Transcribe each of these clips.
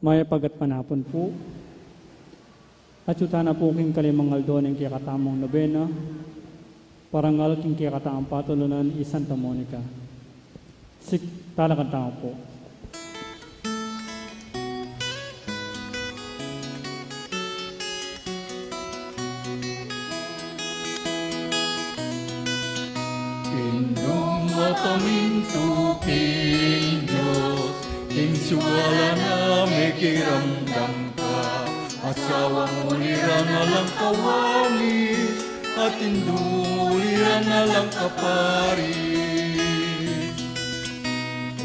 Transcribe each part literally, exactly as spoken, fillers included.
Mayap a gatpanapun pu. Atyu tana pu king kalimang aldo ning kekatamung nobena, parangal king kekatamung patulunan i Santa Monica. Sik-, talakan tamu pu. Indung mapamintu king Dios, king siwala na mekiramdam ka, asawang uliran alang kawalis, at indung uliran alang kaparis.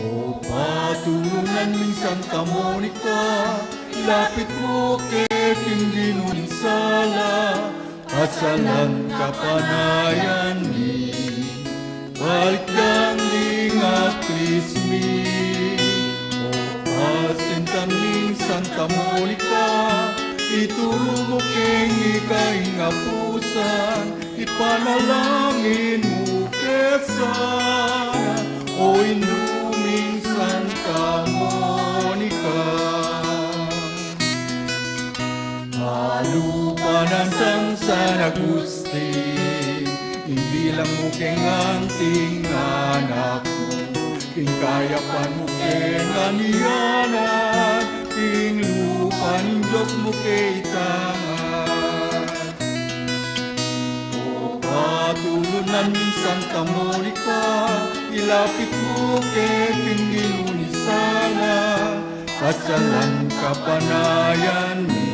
O patulunan ming Santa Monica, ilapit mu ke king Ginu ning sala, pasalan kapanayan mi, balikdan ding aklis mi. O pasintan ming Santa Monica, ituru mu keng ika ing apusan, ipanalangin mu ke sana, o Indu ming Santa Monica. Alupa nang San Agustin, ibilang mu keng anting anak mu, king kayapan mu keng anianan, king lupa ning Dios mu ke itangan. O patulunan ming Santa Monica, ilapit mu ke king Ginu ning sala, pasalan kapanayan mi,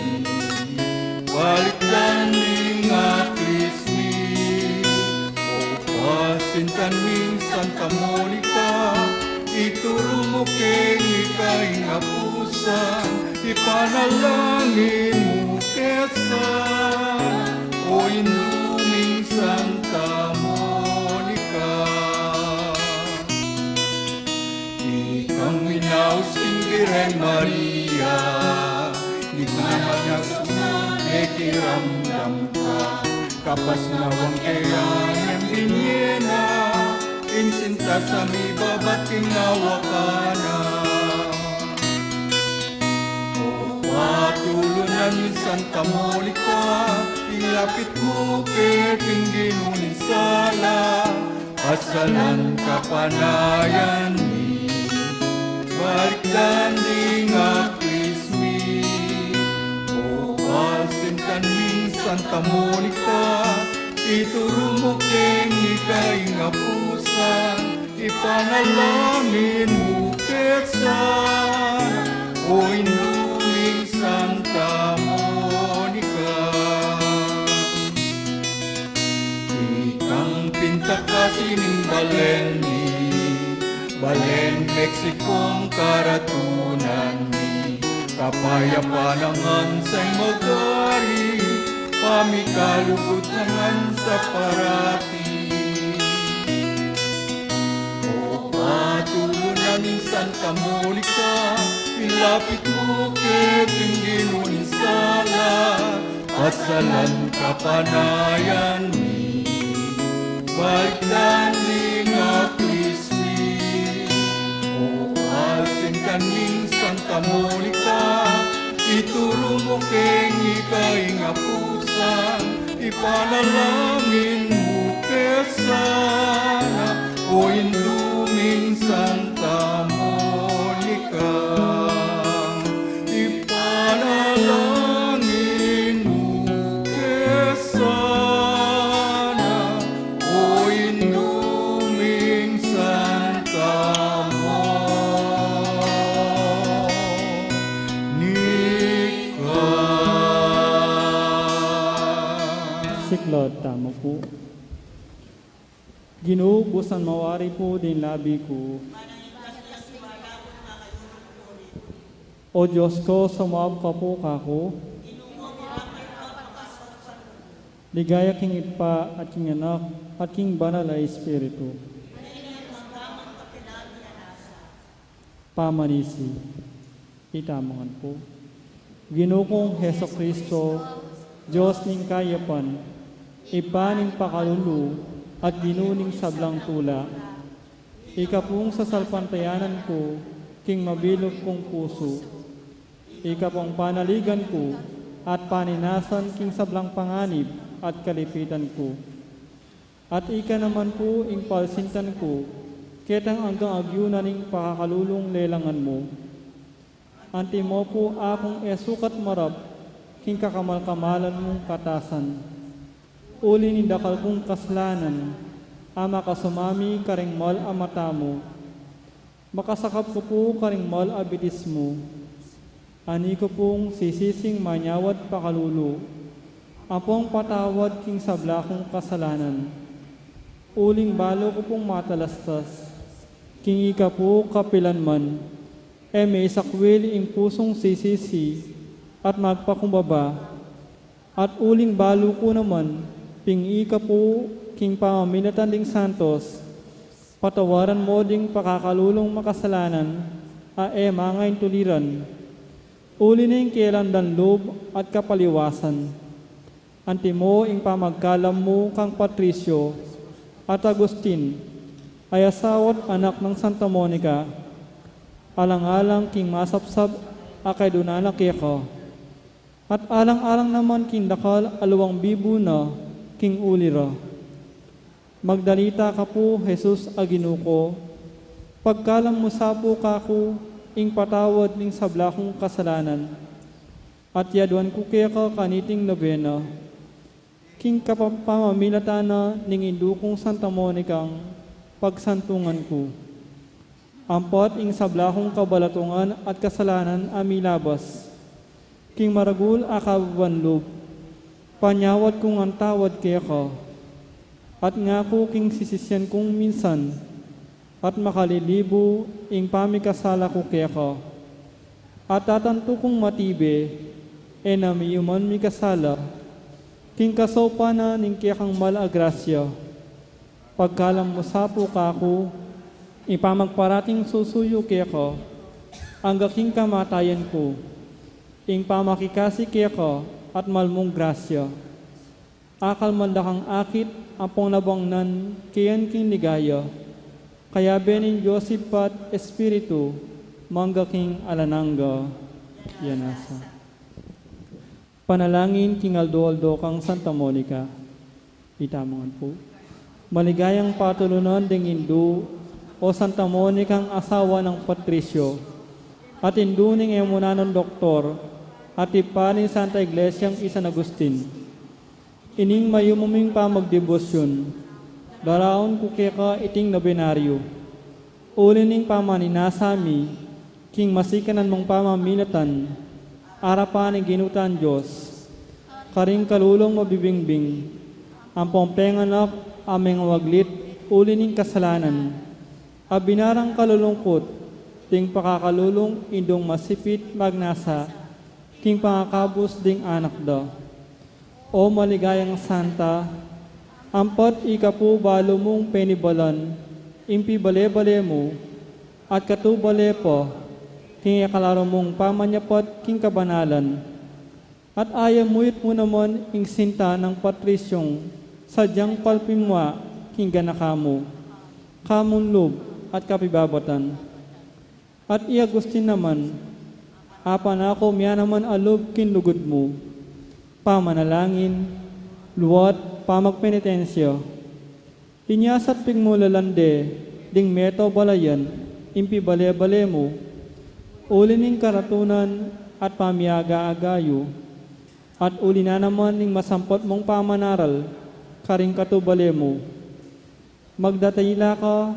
balikdan ding aklis mi. O pasintan ming Santa Monica, ituru mu keng ika ing apusan, ipanalangin mu ke sana, o Indu ming Santa Monica. Ikang minaus king Birhen Maria, ning anak na sumang mekiramdam ka, kapasnawan ke anem binie na, ing sintas a mibabat king awa ka na. O patulunan ming Santa Monica, ilapit mu ke king Ginu ning sala, pasalan kapanayan mi, balikdan ding aklis mi. O pasintan ming Santa Monica, ituru mu keng ika ing apusan, ipanalangin mu ke sana, o Indu ming Santa Monica. Ikang pintakasi ning balen mi, balen Mexico ing karatunan mi, kapayapan ngan sa ing magari, pamikalugud ngan sa parati. O patulunan ming Santa Monica, ilapit mu ke king Ginu ning sala, pasalan kapanayan mi, balikdan ding aklis mi. O pasintan ming Santa Monica, ituru mu keng ika ing apusan, ipanalangin mu ke sana, o Indu ming Santa Monica. Ipanalangin mu ke sana, o Indu ming Santa Monica. Siklaud tamu pu. Ginu, busan mawari pu ding labi ku, o Dios ku, sumuab ka pu kaku. Ligaya king Ibpa at king Anak at king Banal a Espiritu. Pamanisi. Itamu ngan pu. Ginu kung Jesucristo, Dios ning kayapan, Ibpa ning pakalulu at Ginu ning sablang tula, ika pung sasalpantayanan ku king mabilug kung pusu. Ika pung panaligan ku, at paninasan king sablang panganib at kalipitan ku. At ika naman pu ing palsintan ku, ketang anggang agyu na ning pakakalulung lelangan mu. Antimo pu akung e sukat marap king kakamal-kamalan mung katasan. Uli ning dakal kung kasalanan, a makasumami karing mal a mata mu. Makasakap ku pu karing mal a bitis mu. Ani ku pung sisising manyawad pakalulu, ampong patawad king sabla kung kasalanan. Uling balu ku pung matalastas, king ika pu kapilan man, e me isakwil ing pusung sisisi at magpakumbaba. At uling balu ku naman, ping ika pu king pamaminatan ding santos, patawaran mo ding pakakalulung makasalanan a e mangaintuliran. Uli ning kelandan lub at kapaliwasan. Antimo ing pamagkalam mu kang Patricio at Agustin, ay asawa't anak nang Santa Monica, alang-alang king masapsap a kaidunan na keka. At alang-alang naman king dakal a luang bibu na king uli ra. Magdalita ka pu, Jesus a Ginu ku, pagkalam mu sa pu kaku ing patawad ning sabla kung kasalanan. At yaduan ku keka kaniting nobena, king kapamamilatan na ning indu kung Santa Monicang pagsantungan ku. Ampat ing sabla kung kabalatungan at kasalanan a milabas king maragul a kababan lub, panyawad ku ngan tawad keka. At ngaku king sisisian kung minsan at makalilibu ing pamikasala ku keka. At tatantu kung matibe, e na miyuman mikasala king kasaupan na ning kekang mal a grasya. Pagkalam mu sa pu kaku ing pamagparating susuyu keka angga king kamatayan ku, ing pamakikasi keka at mal mung grasya. Akal man da kang akit ampong nabangnan keyan king ligaya, kayabe ning Dios Ibpa't Espiritu, mangga king alang angga. Yan asa. Panalangin king aldo-aldo kang Santa Monica. Itamu ngan pu. Maligayang patulunan ding indu, o Santa Monicang asawa nang Patricio, at indu ning e mu nanung doktor, at ibpa ning Santa Iglesiang i San Agustin. Ining mayumu ming pamagdebosyun, daraun ku keka iting nobenaryu. Uli ning pamaninasa mi king masikanan mung pamaminatan, arapan ning Ginu tang Dios, karing kalulung mabibingbing, ampong penganak a mengawaglit uli ning kasalanan, a binarang kalulungkut ding pakakalulung indung masipit magnasa king pangakabus ding anak da. O maligayang santa, ampat ika pu balu mung penibalan ing pibale-bale mu, at katubale pa king e kalaru mung pamanyapat king kabanalan. At ayamuyut mu naman ing sinta nang Patriciong sadyang palpimwa king ganaka mu, kamun lub at kapibabatan. At i Agustin naman, apanako mia naman a lub king lugud mu, pamanalangin, luat, pamagpenitensya. Inya sat pigmulalan de ding meto balayan ing pibale-bale mu, uli ning karatunan at pamiaga-aga yu, at uli na naman ning masampat mung pamanaral karing katubale mu. Magdatila ka,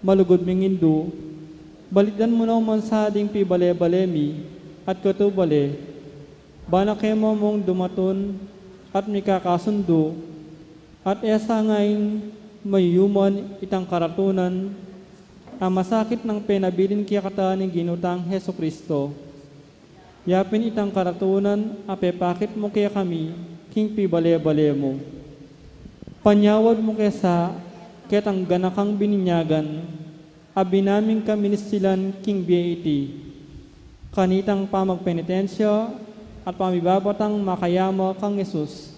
malugud ming indu, balikdan mu naman sa ding pibale-bale mi at katubale, bana kema mung dumatun at mikakasundu, at e sa ngeni mayuyuman itang karatunan a masakit nang penabilin kekata ning Ginu tang Jesucristo. Ya pin itang karatunan a pepakit mu kekami king pibale-bale mu. Panyawad mu ke sa ketang ganakang bininyagan a binaming kaminsilan king bie iti, kanitang pamagpenitensya at pamibabatang makayama kang Jesus,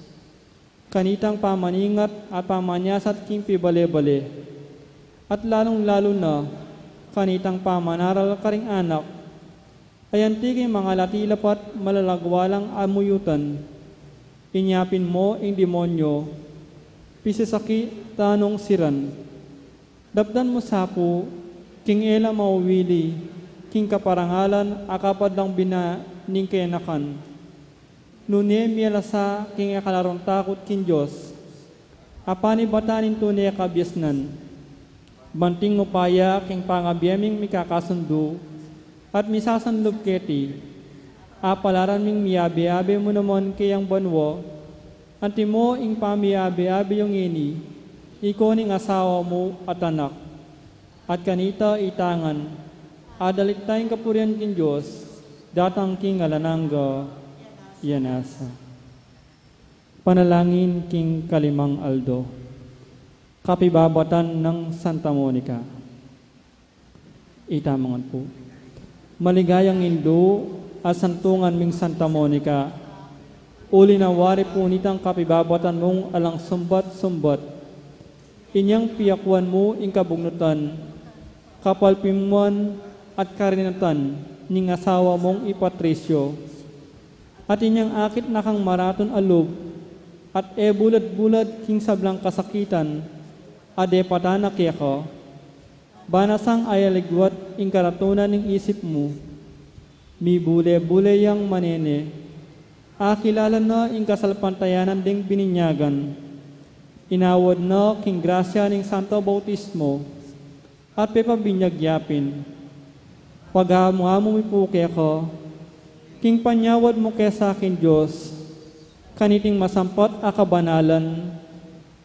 kanitang pamaningat at pamanyasat king pibale-bale, at lalung-lalu na kanitang pamanaral karing anak Ayanti king mangalati la pat malalagwa lang amuyutan, inya pin mo ing demonyo, pisisaki tanung siran. Daptan mu sa pu, king e la mauwili, king kaparangalan a kapadlang bina ning kayanakan. Nune mialasa king e kalarung takut king Dios, a panibatan ning tune kabiasnan. Banting mu pa ya king pangabie ming mikakasundu, at misasanlub keti, a palaran ming miabe-abe mu naman keyang banua, antimo ing pamiabe-abe yu ngeni, ikaw ning asawa mu at anak. At kanita itangan, adalit tayang kapurian king Dios, datang king alang angga. Yan nasa. Panalangin king kalimang aldo. Kapibabatan nang Santa Monica. Itamangan pu. Maligayang indu a santungan ming Santa Monica, uli na wari pu nitang kapibabatan mung alang sumbat-sumbat. Inyang piakuan mu ing kabugnutan, kapalpimuan at karinatan ning asawa mung i Patricio. At inyang akit na kang maratun a lub, at e bulad-bulad king sablang kasakitan a depatan na keka. Bana sang ayaligwat ing karatunan ning isip mu, mibule-bule yang manene, akilala na ing kasalpantayanan ding bininyagan, inawad na king grasya ning santo bautismo, at pepabinyag ya pin. Pagamu-amu mi pu keka, king panyawad mu ke sa king Dios, kaniting masampat a kabanalan,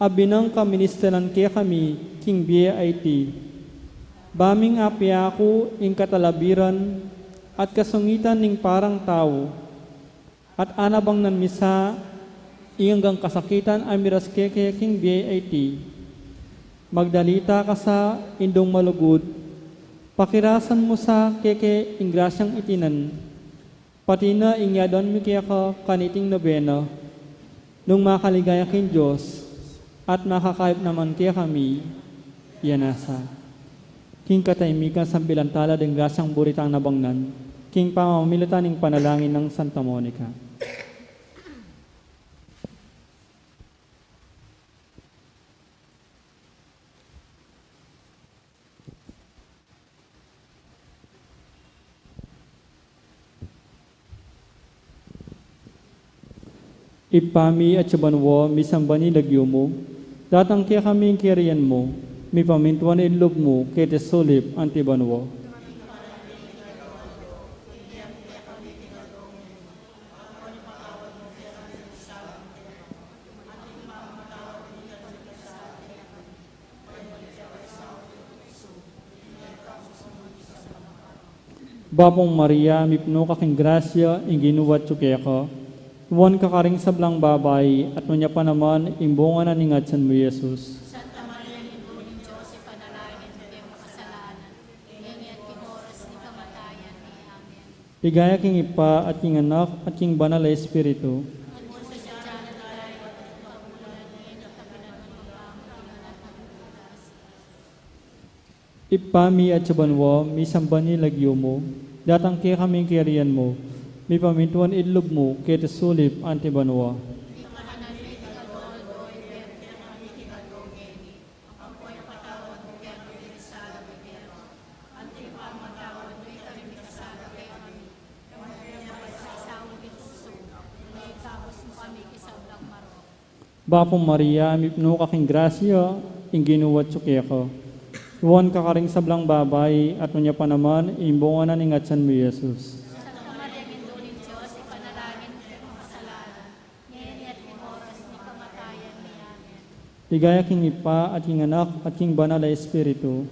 a binang kaministeran kekami king bie a iti. Ba ming apiaku ing katalabiran at kasungitan ning parang tau, at anabangnan mi sa ing anggang kasakitan a miras keke king bie a iti. Magdalita ka sa, Indung malugud, pakirasan mu sa keke ing grasyang itinan, pati na ing yaduan mi keka kaniting nobena, nung makaligaya king Dios, at makakayap naman kekami, yan nasa. King katahimikan sambilan tala ding grasyang buri tang nabangnan, king pamamilatan ning panalangin nang Santa Monica. Ibpa mi atsu banua, misamban ya ing lagyu mu, datang kekami ing kayarian mu, mipamintuan ing lub mu keti sulip anti banua. Bapu Maria, mipnu ka king grasya, ing Ginu atsu keka. Nuan ka karing sablang babai, at nuan ya pa naman ing bunga na ning atsan mu, i Jesus. Santa Maria, Indu ning Dios, ipanalangin mu kaming makasalanan, ngeni at king oras ning kamatayan mi. Amen. Ligaya king Ibpa, at king Anak, at king Banal a Espiritu. Ibpa mi atsu banua, misamban ya ing lagyu mu, datang kekami ing kayarian mu, mipamintuan ing lub mu keti sulip anti banua. Bapu Maria, mipnu ka king grasya, ing Ginu atsu keka. Nuan ka karing sablang babai, at nuan ya pa naman ing bunga na ning atsan mu, i Jesus. Santa Maria, Indu ning Dios, ipanalangin mu kaming makasalanan, ngeni at king oras ning kamatayan mi. Amen. Ligaya king Ibpa, at king Anak, at king Banal a Espiritu.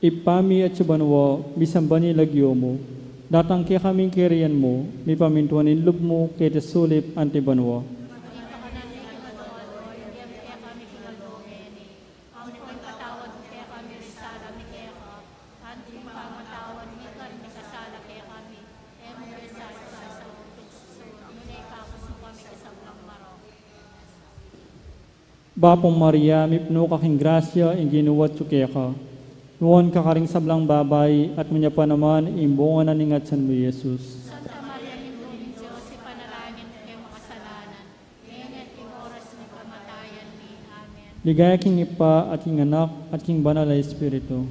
Ibpa mi atsu banua, misamban ya ing lagyu mu, datang kekami ing kayarian mu, mipamintuan ing lub mu keti sulip anti banua. Ampon ipatawad mu kekami ring sala mi keka, anti ing pamamatawad mi karing mikasala kekami, e mu rin ikabus king susugat, nune ikabus mu kami king sablang marok. Bapu Maria, mipnu ka king grasya, ing Ginu atyu keka. Nuan ka karing sablang babai, at nuan ya pa naman ing bunga na ning atyan mu, Jesus. Ligaya king Ibpa, at king Anak, at king Banal a Espiritu.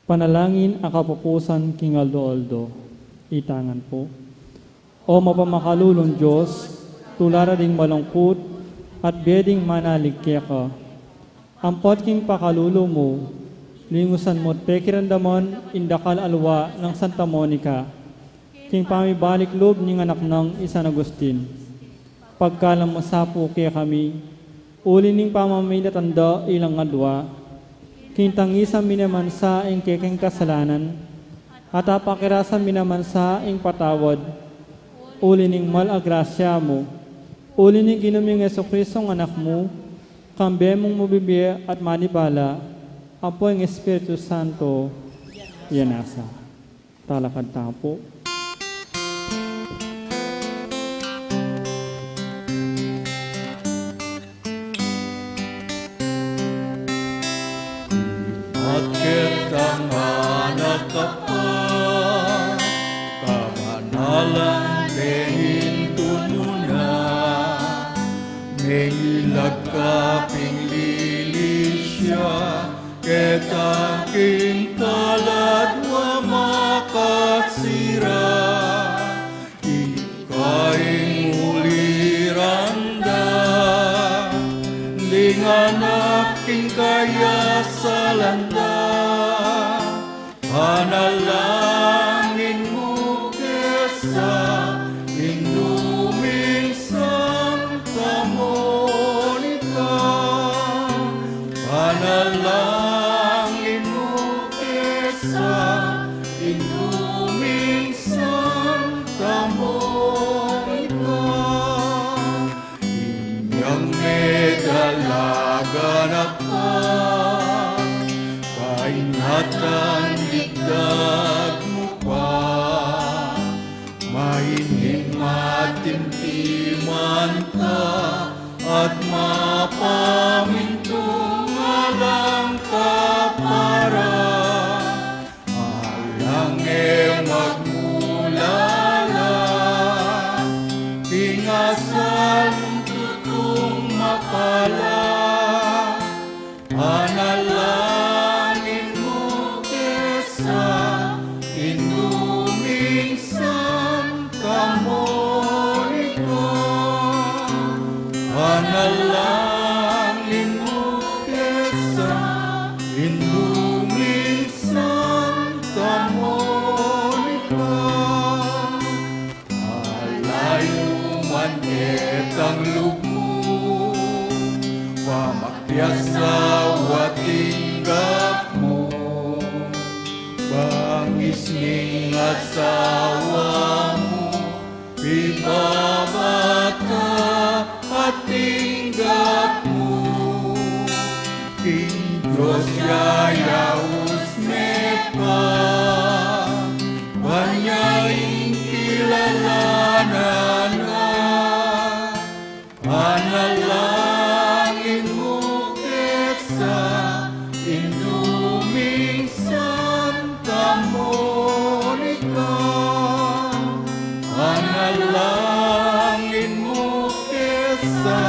Panalangin a kapupusan king aldo-aldo. Itangan pu. O mapamakalulung Dios, tula ra ding malungkut, at bie ding manalig keka. Ampon king pakalulu mu, lingusan mu't pekiramdaman ing dakal a lua nang Santa Monica, king pamibalik lub ning anak nang i San Agustin. Pagkalam mu sa pu kekami, uli ning pamaminatan da ilang alua, king tangisan mi naman sa ing kekeng kasalanan, at apakirasan mi naman sa ing patawad, uli ning mal a grasya mu, uli ning Ginu ming Jesucristo a Anak mu, kambe mung mabibie at manibala, ampo ing Espiritu Santo, ya nasa. Talakad ta pu. At ketang anak a pa, kabanalan te intun mu na, mengilag ka pin lili sya, keta king kaladwa makasira. Ika ing uliran da, ling anak king kayasalan da, panalangin mu ke sa, Indu ming Santa Monica, panalangin mu ke sa, Indu ming Santa Monica. Inyang medalagan a pa, kaingatan digdag mu pa, maining matimtiman ka, at mapamintu alang kapara. Alang e magmulala, king asal mung tutung mapala, panalangin mu ke sa, Indu ming Santa Monica, panalangin mu ke sa, Indu ming Santa Monica. Alayu man ketang lub mu, pamakpiasawa tinggap mu, bangis ning asawa mu, pibabata at tinggap mu, king Dios yayaus me pa, ban ya ing kilalanan na. Panalangin mu ke sa, Indu ming Santa Monica, panalangin mu ke sa,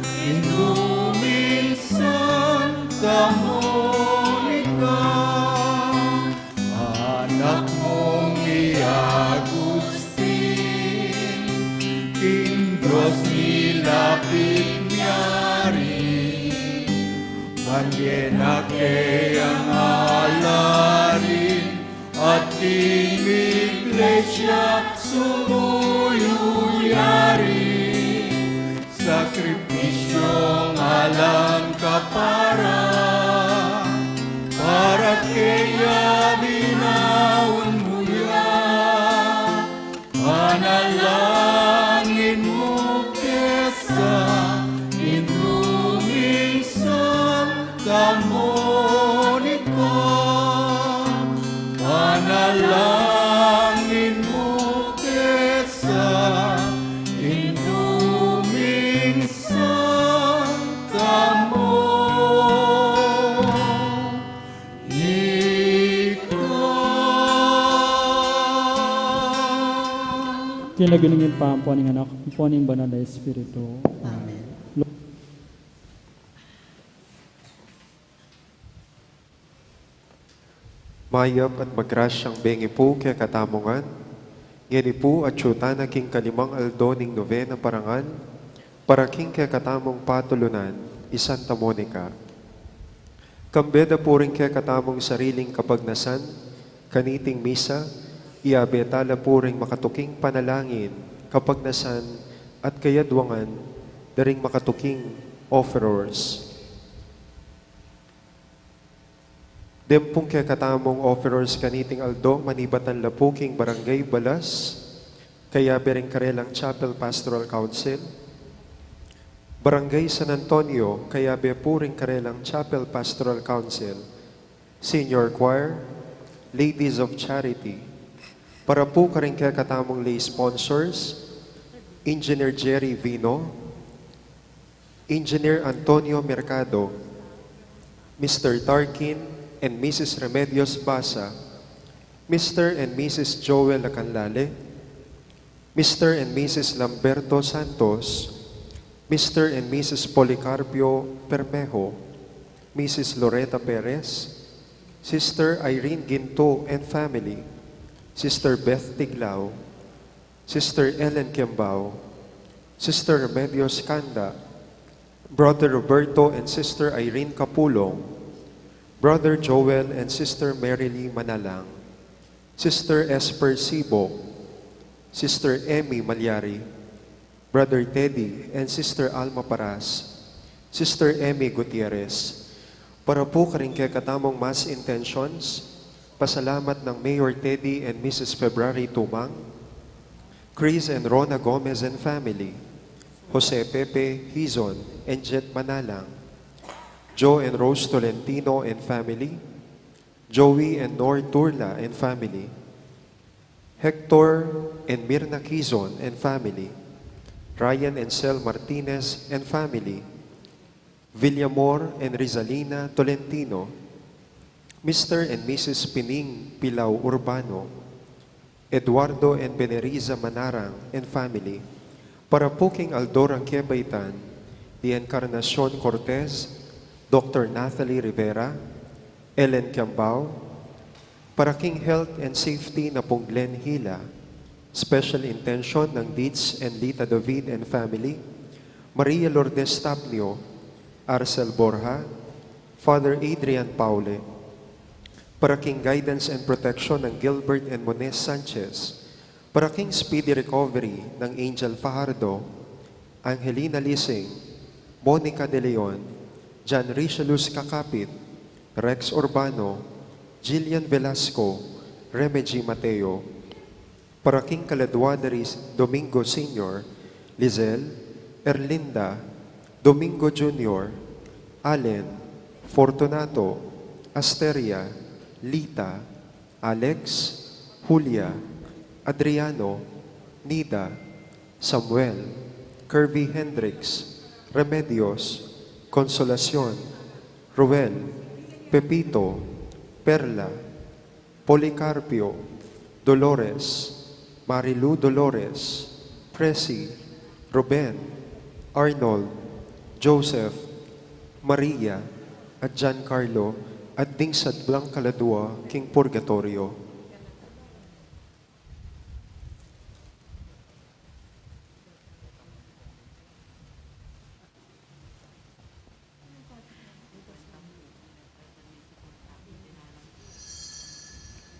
Indu ming Santa Monica. Anak mung i Agustin, king Dios nilapit miyari, ban ye na keyang alarin, at king Iglesia sumuyu yari. Sakripisyung alang kapara, para keya binaun mu ya. Panalangin mu ke sa, Indu ming Santa Monica, panalangin mu King lagyu ning Ibpa, ampo ning Anak, ampo ning Banal a Espiritu. Amen. Mayap at magrasyang bengi pu kekatamu ngan. Ngeni pu atyu tana king kalimang aldo ning nobena parangal para king kekatamung patulunan, i Santa Monica. Kambe da pu ring kekatamung sariling kapagnasan kaniting misa, iabe tala pu ring makatuking panalangin, kapagnasan, at kayadwangan da ring makatuking offerers. Deng pung kekatamung offerers kaniting aldo, manibatan la pu king Barangay Balas, kayabe ring karelang Chapel Pastoral Council, Barangay San Antonio, kayabe pu ring karelang Chapel Pastoral Council, Senior Choir, Ladies of Charity, para pu karing kekatamung lay sponsors, Engineer Jerry Vino, Engineer Antonio Mercado, Mister Tarkin and Missus Remedios Basa, Mister and Missus Joel Acanlale, Mister and Missus Lamberto Santos, Mister and Missus Policarpio Permejo, Missus Loreta Perez, Sister Irene Ginto and family, Sister Beth Tiglao, Sister Ellen Kiambao, Sister Remedios Canda, Brother Roberto and Sister Irene Capulong, Brother Joel and Sister Mary Lee Manalang, Sister Esper Sibo, Sister Emmy Malyari, Brother Teddy and Sister Alma Paras, Sister Emmy Gutierrez. Para pu karing kekatamung mass intentions, pasalamat nang Mayor Teddy and Missus February Tumang, Chris and Rona Gomez and family, Jose Pepe Hizon and Jet Manalang, Joe and Rose Tolentino and family, Joey and Nor Turla and family, Hector and Mirna Quizon and family, Ryan and Sel Martinez and family, Villamor and Rizalina Tolentino, Mister and Missus Pining Pilau Urbano, Eduardo and Beneriza Manarang and family, para pu king aldo rang kebaitan, di Encarnacion Cortez, Doctor Nathalie Rivera, Ellen Kiambao, para king health and safety na pung Glenn Hila, special intention nang Dids and Lita David and family, Maria Lourdes Tapnio, Arcel Borja, Father Adrian Paule, para king guidance and protection nang Gilbert and Mones Sanchez, para king speedy recovery nang Angel Fajardo, Angelina Lising, Monica De Leon, John Richelus Kakapit, Rex Urbano, Jillian Velasco, Remedy Mateo, para king kaladua da ri Domingo Senior, Lizelle, Erlinda, Domingo Junior, Allen, Fortunato, Asteria, Lita, Alex, Julia, Adriano, Nida, Samuel, Kirby Hendricks, Remedios, Consolacion, Ruel, Pepito, Perla, Policarpio, Dolores, Marilu Dolores, Presi, Ruben, Arnold, Joseph, Maria, at Giancarlo, at ding sablang kaladua king purgatorio.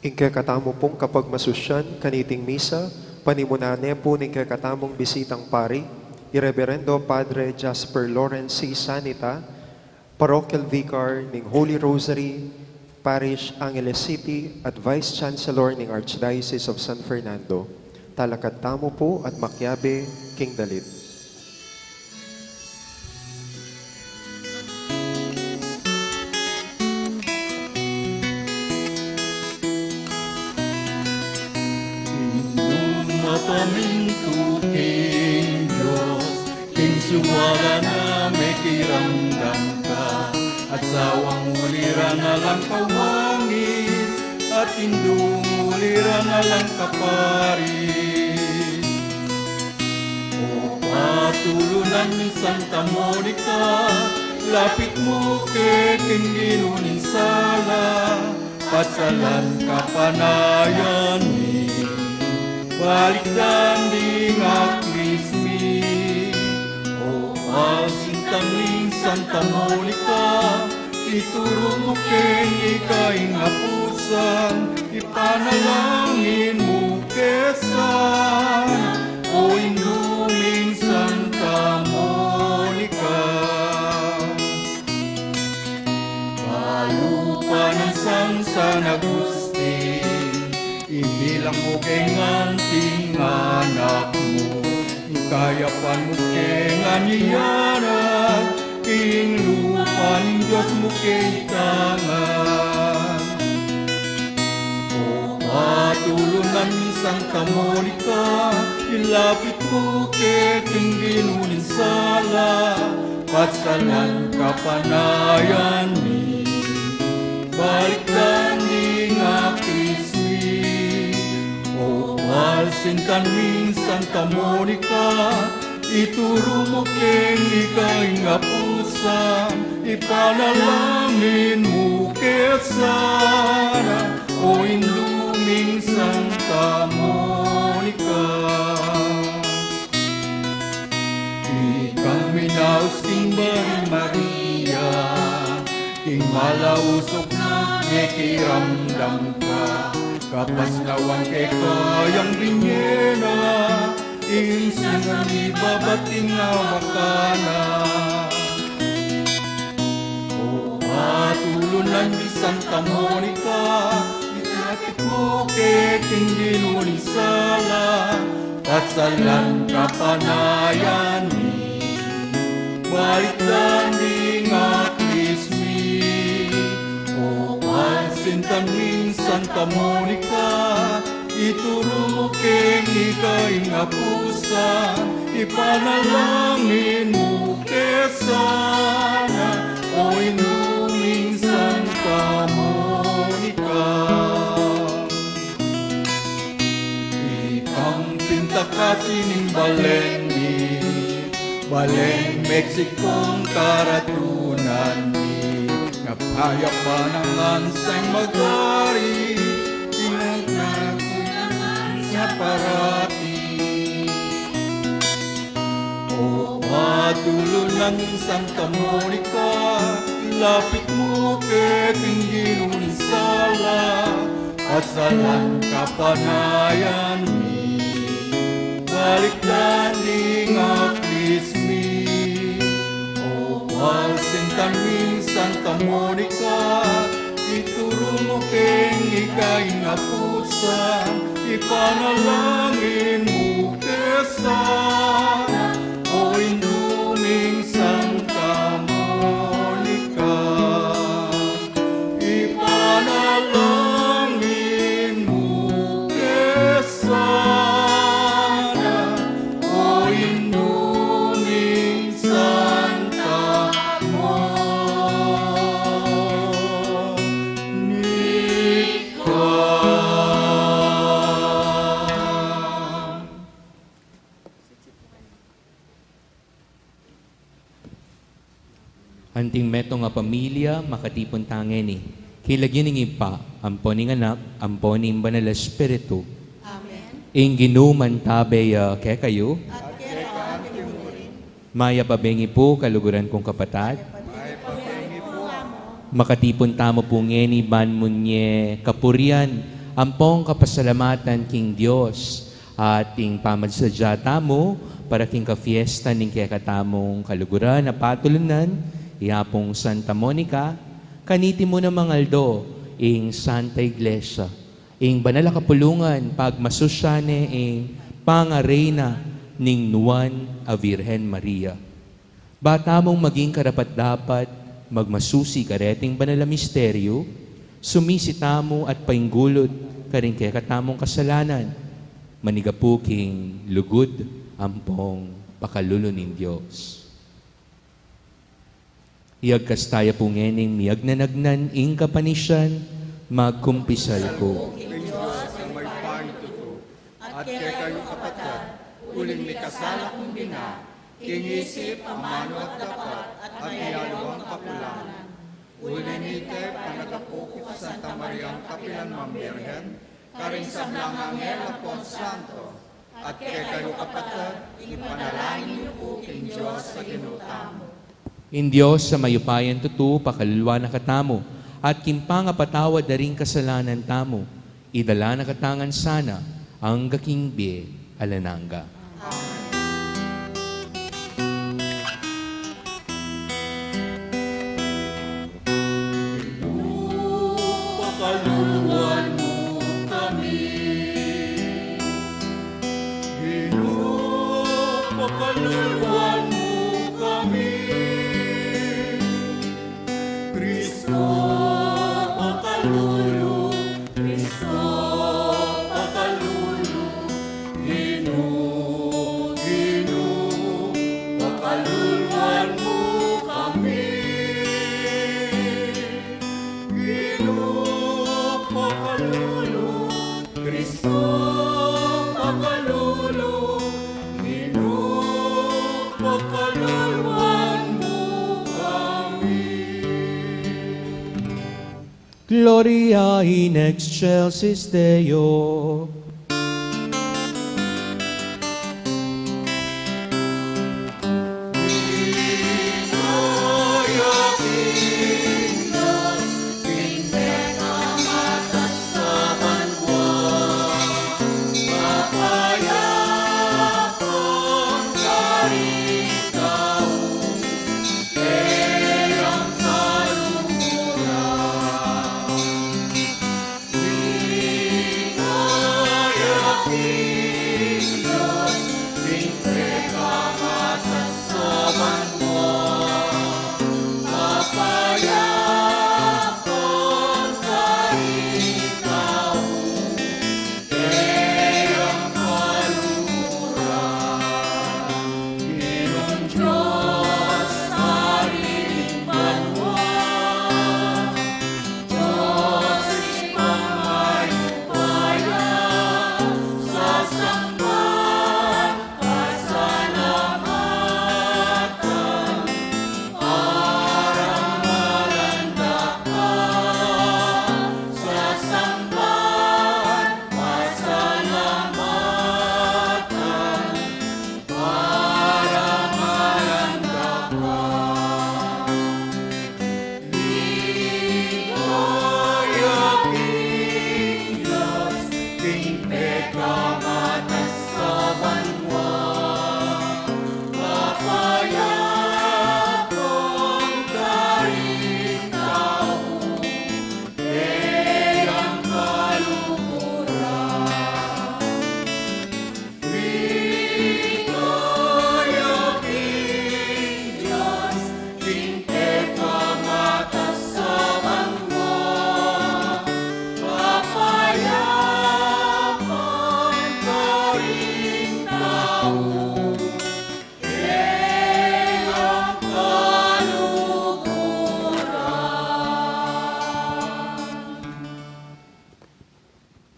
Ing kekatamu pung kapagmasusyan kaniting misa, panimunan ne pu ning kekatamung bisitang pari, i Reberendo Padre Jasper Lawrence C. Sanita, Parochial Vicar ning Holy Rosary Parish, Angeles City, at Vice Chancellor ning Archdiocese of San Fernando. Talakad tamu pu at makiabe king dalit. Inyung mapamintu king Dios, king suwala na mekiramdam ka, at sawang uli ra na lang kawangis, at indung uli ra na lang kaparis. Tulunan mi Santa Monica, lapit mu ke king Ginu ning sala, pasalan kapanayan mi, balikdan ding aklis mi. O, sintan ming Santa Monica, ituru mu keng ika ing apusan, ipanalangin mu ke sana, o Indu ming Santa Monica. Kalupa nang San, San Agustin, ibilang mu keng anting anak mu, kayapan mu keng anyayanan, king lupa ning Dios mu ke itangan. O, patulunan mi Santa Monica, ilapit mu ke king Ginu ning sala, pasalan kapanayan mi, balikdan ding aklis mi. O, sintan ming Santa Monica, ituru mu keng ika ing apusan, ipanalangin mu ke sana, o Indu ming Santa Monica. Ikang minaus king Birhen Maria, king malausug na mekiramdam ka, kapasnawan keka yang binye na, ing sasang ibabat ing awa kana. O, patulunan mi Santa Monica, ilapit mu ke king Ginu ning sala, pasalan kapanayan mi, balikdan ding aklis mi. O, sintan ming Santa Monica, ituru mu keng ika ing apusan, ipanalangin mu ke sana, o Indu ming Santa Monica. Ikang pintakasi ning balen mi, balen Mexico ing karatunan mi, napayapan nang ansang magari, ingat na parati. O, patulunan mi Santa Monica, ilapit mu ke king Ginu ning sala, pasalan kapanayan mi, balikdan ding aklis mi. O, sintan ming Santa Monica, ituru mu keng ika ing apusan, ipanalangin mu ke sana, o Indu ming Santa Monica. Ipanalangin mu ke sana, o Indu ming Santa Monica. Anting metung a pamilya, makatipun ta ngeni. King lagyu ning Ibpa, ampo ning Anak, ampo ning Banal a Espiritu. Amen. Ing Ginu mantabe ya kekayu. At keka mu rin. Mayap a bengi pu, kaluguran kung kapatad. Makatipun tamu pu ngeni ban mu ne kapurian ampong kapasalamatan king Dios, at ing pamansadya tamu para king kafiesta ning kekatamung kaluguran a patulunan, i Apung Santa Monica. Kaniti mu namang aldo ing Santa Iglesia, ing banal a kapulungan, pagmasusyan ne ing pangareyna ning nuan a Virgen Maria. Ba tamung maging karapat-dapat magmasusi kareting banal a misteryu, sumisi tamu at painggulud karing kekatamung kasalanan, manigapu king lugud ampong pakalulu ning Dios. Iyagkas taya pu ngening miyagnanagnan ing kapanisian, magkumpisal ku. King Dios a mayupaya tutu, at kekayu kapatad, uling mikasala kung bina, King isip amanu at dapat at mayaliwang kapulanan. Uli nita, panagapu ku ka Santa Mariang kapilan man Birhen, karing sablang anghel ampon santo, at kekayu kapatad, ipanalangin yu ku king Dios a Ginu tamu. Ing Dios a mayupayang tutu, pakalulu na katamu, at king pangapatawad da ring kasalanan tamu, idala na katamu ngan sana angga king bie alang angga. Ginu, pakaluluan mu kami. Ginu, pakaluluan mu kami. Kristo, pakalulu, Kristo, pakalulu, Ginu, Ginu, pakaluluan mu kami. Ginu, pakalulu, Kristo, pakalulu, Ginu, pakaluluan mu kami. Gloria in excelsis Deo.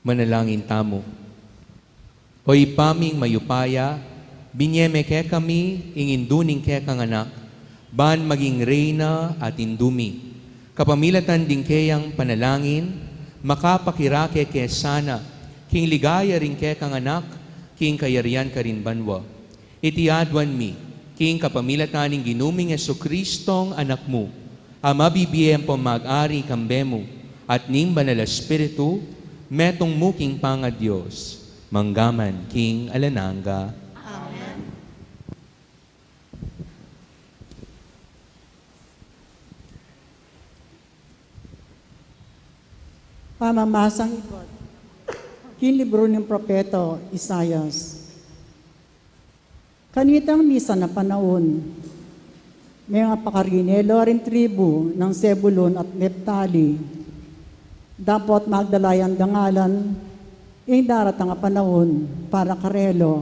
Manalangin tamu. O Ibpa ming mayupaya, binie me kekami ing Indu ning kekang Anak, ban maging Reyna at Indu mi. Kapamilatan ding keyang panalangin, makapakirake ke sana king ligaya ring kekang Anak, king kayarian karin banua. Iti aduan mi, king kapamilatan ning Ginu ming Jesucristong Anak mu, a mabibie ampong mag-ari kambe mu, at ning Banal a Espiritu, metung mu king pangaDios, mangga man king alang angga. Amen. Pamamasang ibat king libru ning propeta Isaias. Kanitang misan a panaun, mengapakarinelan ring tribu nang Zebulun at Neftali, dapot magdala yang dangalan ing daratang a panaun para karela.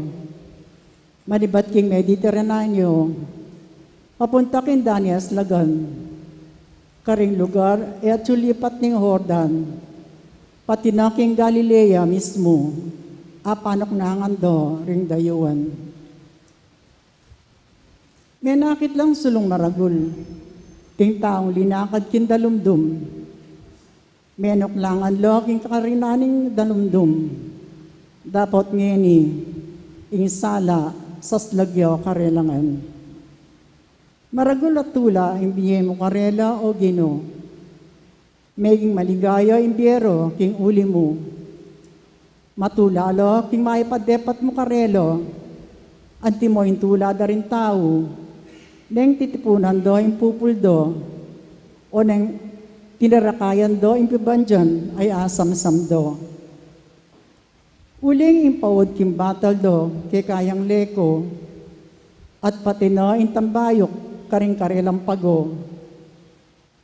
Manibat king Mediterraneo, papunta king Danes Lagan, karing lugar e atyu lipat ning Jordan, pati na king Galilea mismu, apanuknangan da ring dayuan. Menakit lang sulung maragul, king taung linakad king dalumdum. Menuklangan lo king karinan ning dalumdum. Dapot ngeni, ing sala, saslag yo karela ngan. Maragul a tula ing binie mu karela, O Ginu. Meging maligaya ing bie ro king uli mu. Matula lo king mayap a depat mu karela. Antimo ing tula da ring tau, neng titipunan do ing pupul do, o neng tinarakayan do ing pibandian a asamsam do. Uling ing paud king batal do keka yang leko, at pati na ing tambayuk karing karelang pago.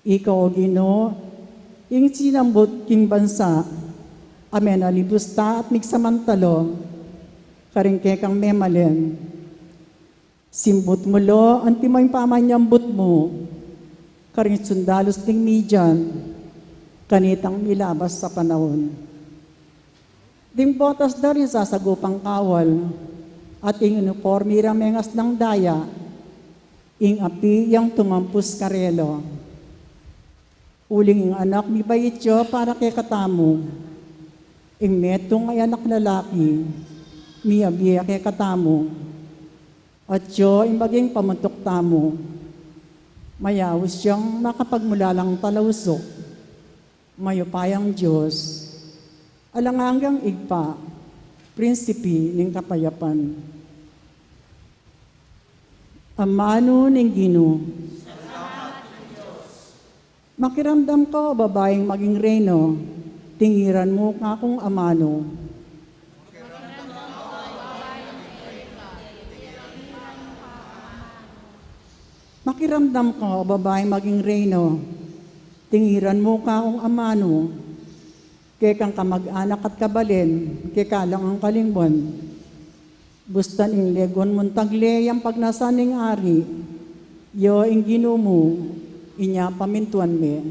Ika, O Ginu, ing sinambut king bansa a menalibus ta at migsamantala karing kekang memalen. Simbut mu lo antimo ing pamanyambut mu karing sundalus ning Midian, kanitang milabas a panaun. Ding botas da ring sasagupang kawal, at ing uniporme rang mengasnang daya, ing api yang tumampus karela. Uling ing anak mibait ya para kekatamu, ing metung a anak lalaki, miyabie kekatamu. Atyu ing maging pamutuk tamu. Mayaus yang makapagmulalang talausuk. Mayupayang Dios, alang anggang Ibpa, Prinsipe ning kapayapan. Amanu ning Ginu. Makiramdam ka, o babaing maging reyna, tingiran mu kakung amanu. Makiramdam ka, o babaing maging reyna, tingiran mu kakung amanu. Kekang kamag-anak at kabalen, keka lang ang kalingwan. Bustan ing leguan mung tagle yang pagnasan ning ari, ya ing Ginu mu, inya pamintuan me.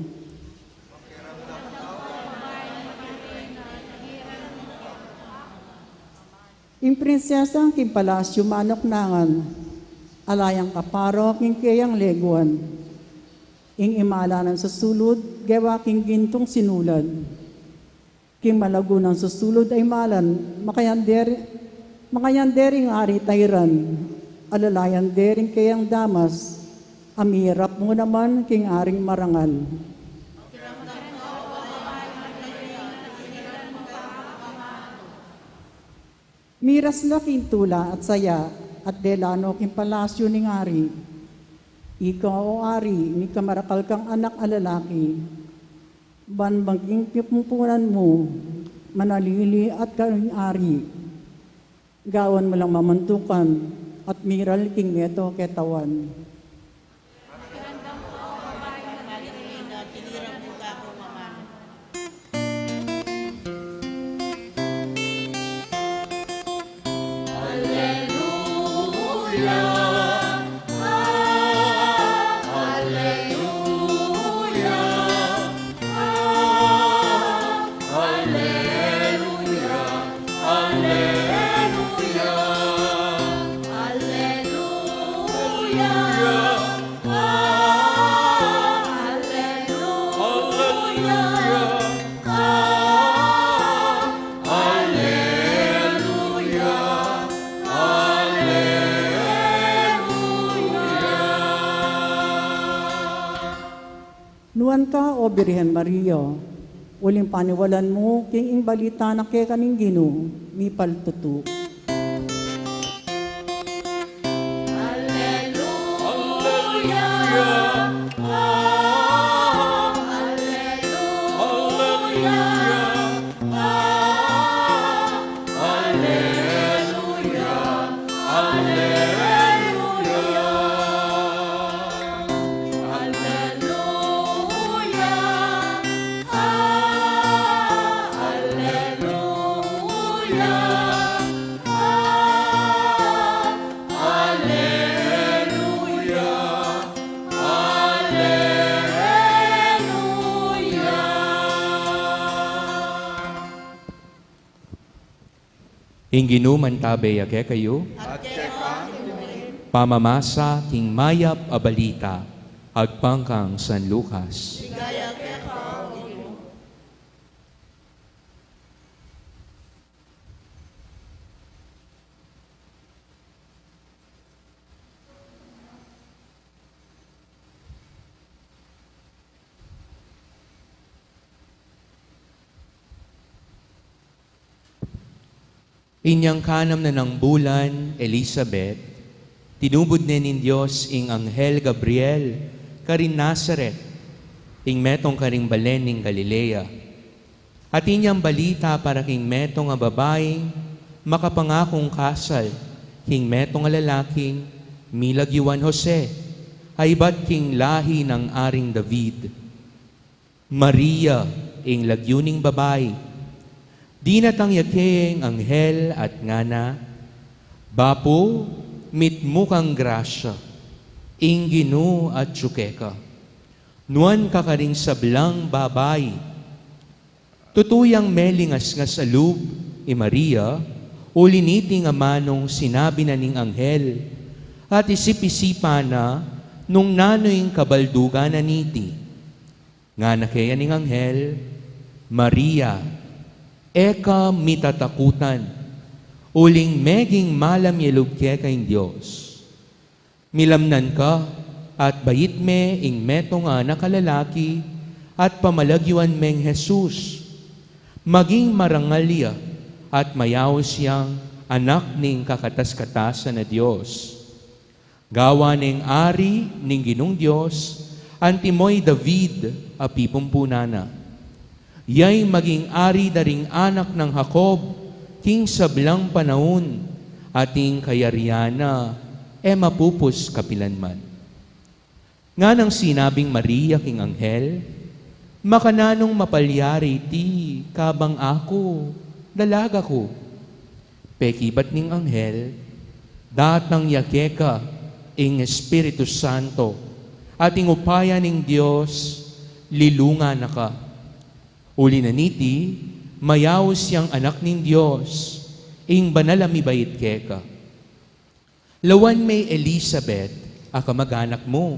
Ing prinsesang king palasyu manuknangan, ala yang kapara king keyang leguan. Ing imalan nang susulud, gewa king gintung sinulad. King malagu nang susulud a imalan, makayan de, makayan de ring ari tairan, alalayan de ring keyang damas, a mirap mu naman king aring marangal. Miras la king tula at saya, at dela no king palasyu ning ari. Ika, o ari, mikamarakal kang anak a lalaki. Ban maging pipumpunan mu, manalili at karing ari. Gawan mu lang mamantukan, at miral king meto ketawan. Nuan ka, o Birhen Maria, uling paniwalan mu king ing balita na keka ning Ginu, mipaltutu. Ing Ginu mantabe ya kekayu. At keka mu rin. Pamamasa king mayap a balita agpang kang San Lucas. Inyang kanam na nang bulan Elisabet, tinubud ne ning Dios ing anghel Gabriel karin Nazaret, ing metung karing balen ning Galilea. Atin yang balita para king metung a babaing makapangakung kasal king metung a lalaking milagyuan Jose, a ibat king lahi nang Aring David. Maria ing lagyu ning babai. Dinatang ya keng anghel at ngana, "Bapu, mitmu kang grasya, ing Ginu atyu keka. Nuan ka karing sablang babai." Tutu yang melingasngas a lub i Maria uli niting amanung sinabi na ning anghel, at isip-isipan na nung nanu ing kabaldugan na niti. Ngana keya ning anghel, "Maria, e ka mitatakutan, uling meging malam ya lub keka ing Dios. Milamnan ka, at bait me ing metung a anak a lalaki, at pamalagyuan meng Jesus. Maging marangal ya, at mayaus yang anak ning kakatas-katasan a Dios. Gawan neng ari ning Ginung Dios, antimo i David a pipumpunan na. Yay maging ari da ring anak nang Jacob king sablang panaun, at ing kayarian na e mapupus kapilanman." Nganang sinabing Maria king anghel, "Makananung mapalyari iti, kabang aku dalaga ku?" Pekibat ning anghel, "Datang ya keka ing Espiritu Santo, at ing upaya ning Dios lilungan na ka. Uli na niti, mayaus yang anak ning Dios, ing banal a mibait keka. Lawan me i Elisabet a kamag-anak mu.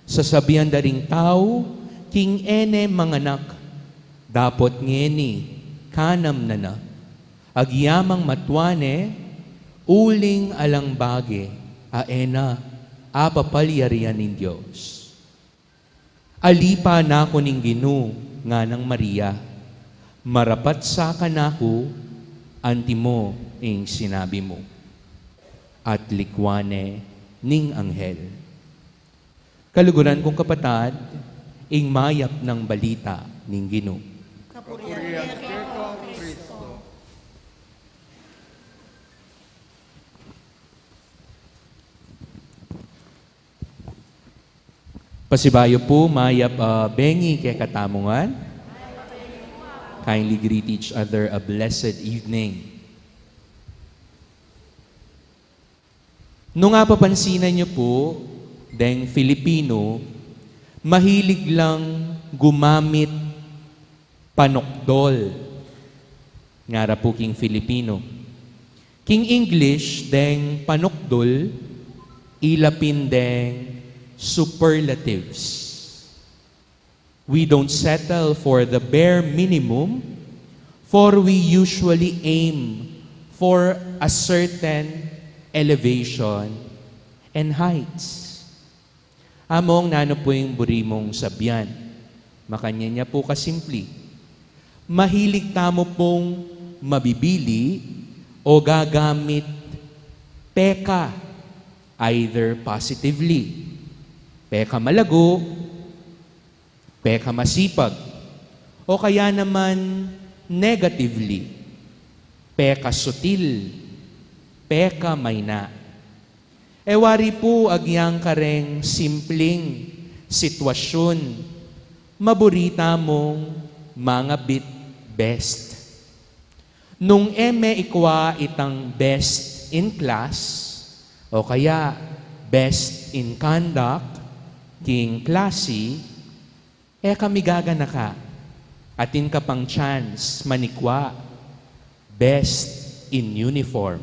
Sasabian da ring tau king e ne manganak, dapot ngeni kanam na na. Agyamang matua ne, uling alang bage a e na apapalyarian ning Dios." "Alipa na ku ning Ginu," nganang Maria, "marapat sa kanaku antimo ing sinabi mu." At likwan ne ning anghel. Kaluguran kung kapatad, ing mayap nang balita ning Ginu. Kapurian keka, Kristo. Pasibayu pu, mayap a bengi kekatamu ngan. Kindly greet each other a blessed evening. Nung apapansinan yu pu, deng Filipino, mahilig lang gumamit panukdul. Ngara pu king Filipino. King English, deng panukdul, ila pin deng superlatives. We don't settle for the bare minimum, for we usually aim for a certain elevation and heights. Among nanu pu ing buri mung sabian? Makanyan ya pu kasimpli. Mahilig tamu pung mabibili o gagamit peka, either positively, peka malagu, peka masipag, o kaya naman negatively, peka sutil, peka maina. E wari pu agyang kareng simpling sitwasyun, maburi tamung mangabit best. Nung e me ikwa itang best in class, o kaya best in conduct, king klasi, e ka migaganaka, atin ka pang chance manikwa best in uniform.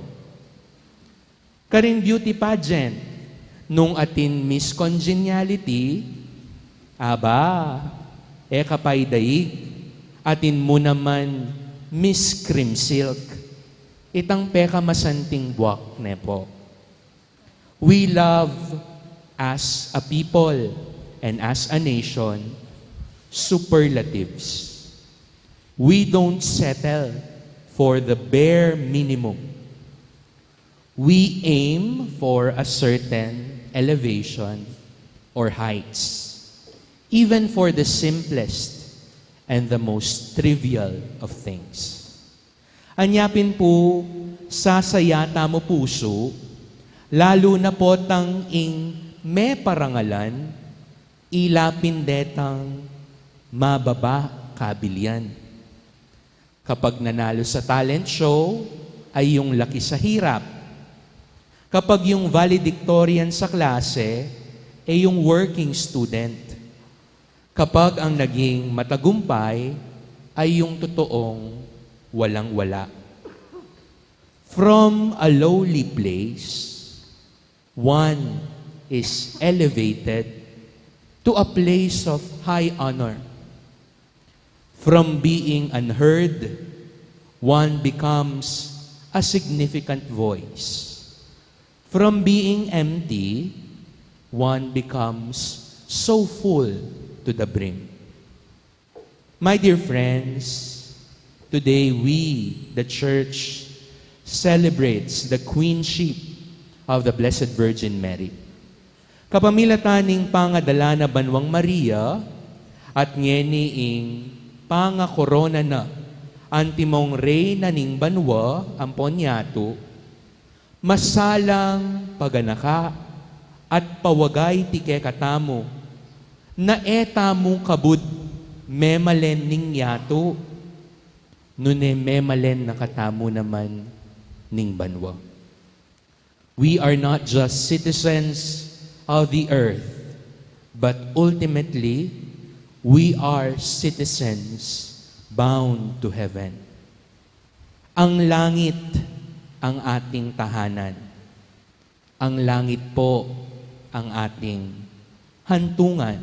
Karing beauty pageant, Nung atin Miss Congeniality, aba, e ka pay daig, atin mu naman Miss Cream Silk. Itang pekamasanting buak, ne po. We love as a people and as a nation superlatives. We don't settle for the bare minimum. We aim for a certain elevation or heights, even for the simplest and the most trivial of things. Anya pin pu, sasaya tamu pusu, lalu na potang ing me parangalan, ila pin detang mababa kabilian. Kapag nanalo sa talent show, ay yung laki sa hirap. Kapag yung valedictorian sa klase, e yung working student. Kapag ang naging matagumpay ay yung totoong walang-wala. From a lowly place, one is elevated to a place of high honor. From being unheard, one becomes a significant voice. From being empty, one becomes so full to the brim. My dear friends, today we, the church, celebrates the queenship of the Blessed Virgin Mary. Kapamilatan ning pangadala na banwang Maria, at ngeni ing pangakorona na antimong reyna ning banwa ampon yatu, masalang paganaka at pawaga iti kekatamu, na e tamu kabud memalen ning yatu, nune memalen na katamu naman ning banwa. We are not just citizens of the earth, but ultimately, we are citizens bound to heaven. Ang langit ang ating tahanan. Ang langit po ang ating hantungan.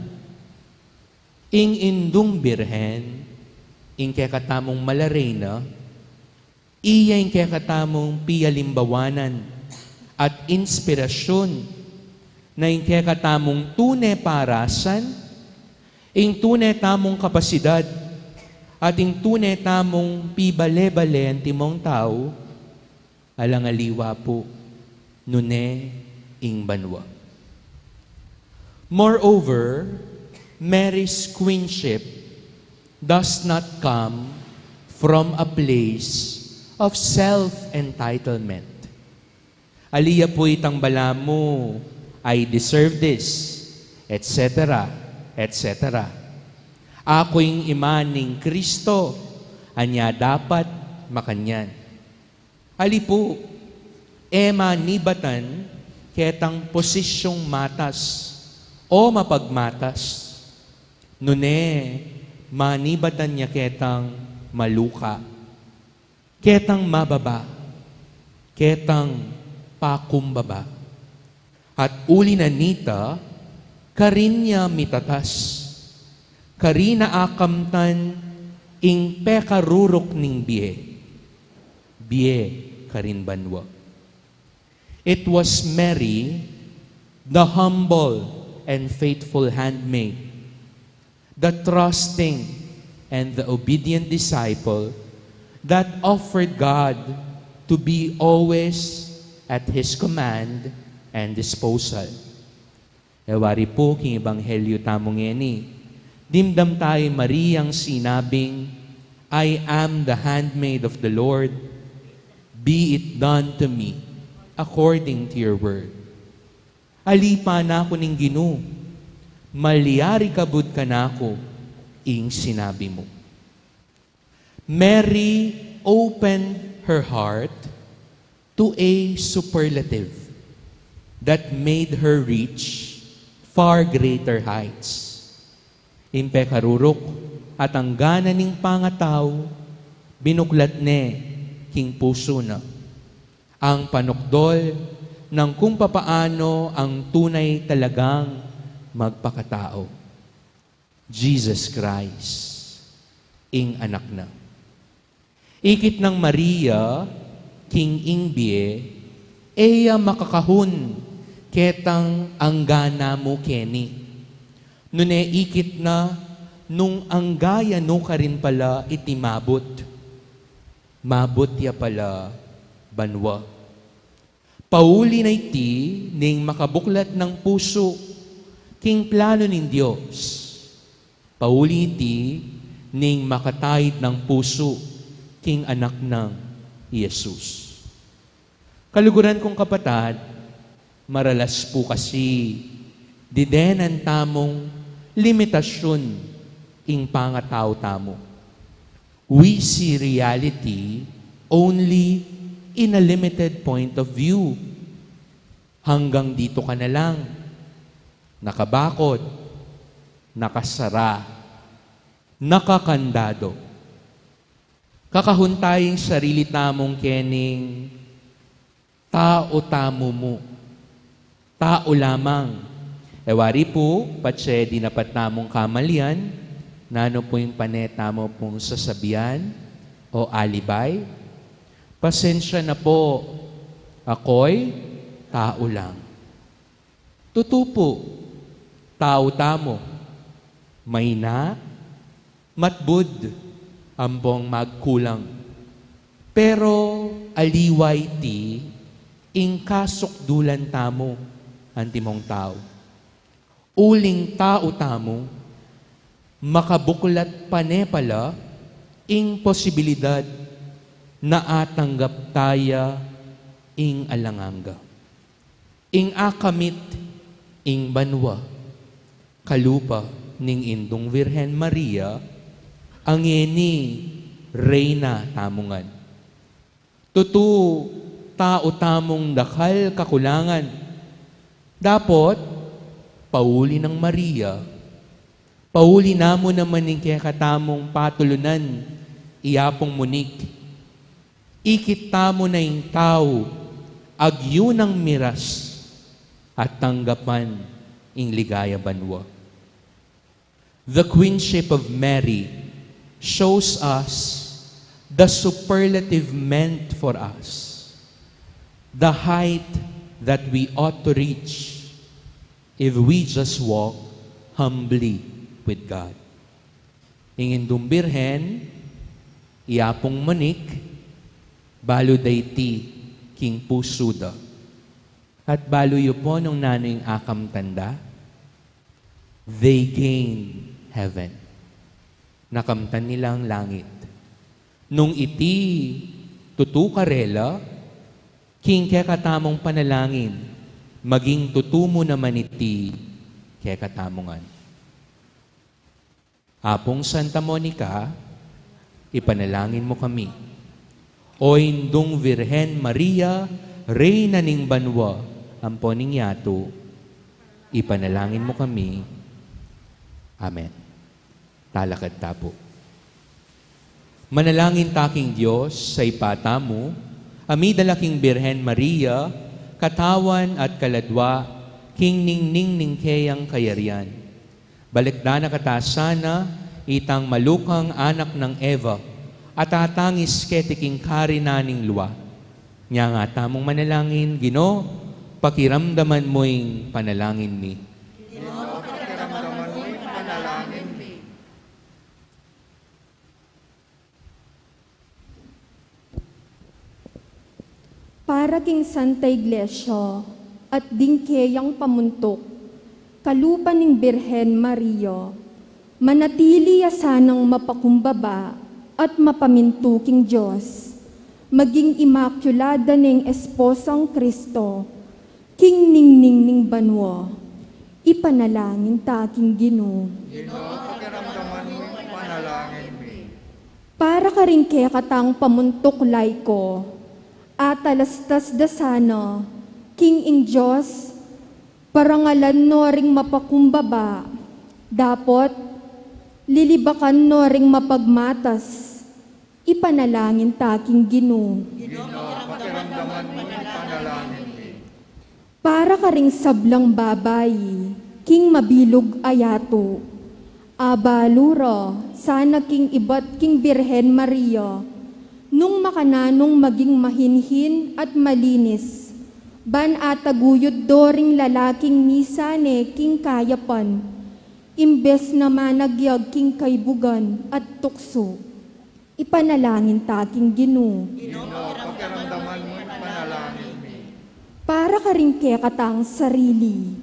Ing Indung Birhen, ing kekatamung mala reyna, iya ing kekatamung pialimbawanan at inspirasyun na ing kekatamung tune parasan, ing tune tamung kapasidad, at ing tune tamung pibale-bale antimong tau, alang aliwa pu, nune ing banwa. Moreover, Mary's queenship does not come from a place of self-entitlement. Ali ya pu itang balamu, "I deserve this," et cetera, et cetera. "Aku ing ima ning Kristo, anya dapat makanyan." Ali pu, e manibatan ketang posisyung matas o mapagmatas, nune manibatan ya ketang maluka, ketang mababa, ketang pakumbaba. At uli na nita, karin ya mitatas, karin ya akamtan ing pekaruruk ning bie, bie karin banwa. It was Mary, the humble and faithful handmaid, the trusting and the obedient disciple that offered God to be always at His command and disposal. E wari pu king Ebanghelyo tamu ngeni, dimdam tayu i Mariang sinabing, "I am the handmaid of the Lord. Be it done to me according to your word." Ali pa naku ning Ginu, malyari kabud kanaku ing sinabi mu. Mary opened her heart to a superlative that made her reach far greater heights. Ing pekaruruk at angga na ning pangatau, binuklat ne king pusu na. Ang panukdol ng kung papaano ang tunay talagang magpakatao. Jesus Christ, ing anak na. Ikit nang Maria, king ing bie, e ya makakahun ketang angga na mu keni. Nune ikit na nung angga ya nu karin pala iti mabut. Mabut ya pala banua. Pauli na iti ning makabuklat nang pusu king plano ning Dios. Pauli iti ning makataid nang pusu king anak nang Jesus. Kaluguran kung kapatad, maralas pu kasi didenan tamung limitasyun ing pangatau tamu. We see reality only in a limited point of view. Hanggang dito ka na lang. Nakabakod, nakasara, nakakandado. Kakahun tayang sarili tamung kening tau tamu mu. Tau lamang. E wari pu, patse dinapat namung kamalian, nanu pu ing pane tamu pung sasabian o alibay? Pasensya na po, ako'y tau lang. Tutu pu, tau tamu. Maina, matbud, ampong magkulang. Pero aliwa iti ing kasukdulan tamu antimong tau. Uling tau tamu, makabuklat pane pala ing posibilidad na atanggap taya ing alang angga. Ing akamit ing banua, kalupa ning Indung Virgen Maria, a ngeni Reyna tamu ngan. Tutu, tau tamung dakal kakulangan. Dapot, pauli nang Maria, pauli na mu naman ing kekatamung patulunan, i Apung Monique. Ikit tamu na ing tau, agyu nang miras, at tanggapan ing ligaya banua. The Queenship of Mary shows us the superlative meant for us, the height that we ought to reach if we just walk humbly with God. Ing Indung Birhen, i Apung Monique, balu da iti king pusu da. At balu yu pu nung nanu ing akamtan da? They gain heaven. Nakamtan nila ang langit. Nung iti tutu karela, king kekatamung panalangin, maging tutu mu naman iti kekatamu ngan. Apung Santa Monica, ipanalangin mu kami. O Indung Virgen Maria, Reyna ning banua ampo ning yatu, ipanalangin mu kami. Amen. Talakad ta pu. Manalangin ta king Dios, sa Ibpa tamu, a midala king Birhen Maria, katawan at kaladwa, king ningning ning keyang kayarian. Balikdan na kata sana itang malukang anak nang Eva, a tatangis keti king karinan ning lua. Nya nga tamung manalangin, Ginu, pakiramdaman mu ing panalangin mi. Ginu, pakiramdaman mu ing panalangin mi. Para king Santa Iglesia at ding keyang pamuntuk, kalupa ning Birhen Maria, manatili ya sanang mapakumbaba at mapamintu king Dios, maging imakulada neng esposang Kristo, king ningning ning banua, ipanalangin ta king Ginu. Ginu, pakiramdaman mu ing panalangin mi. Para karing kekatang pamuntuk laiko, atalastas da sana king ing Dios, parangalan no ring mapakumbaba, dapot lilibakan no ring mapagmatas, ipanalangin ta king Ginu. Ginu, pakiramdaman mu ing panalangin mi. Para karing sablang babai king mabilug a yatu, abalu ra sana king ibat king Birhen Maria, nung makananung maging mahinhin at malinis, ban ataguyud do ring lalaking misa ne king kayapan, imbes na managyag king kaibugan at tuksu. Ipanalangin ta king Ginu. Ginu, pakiramdaman mu ing panalangin mi. Para karing kekatang sarili,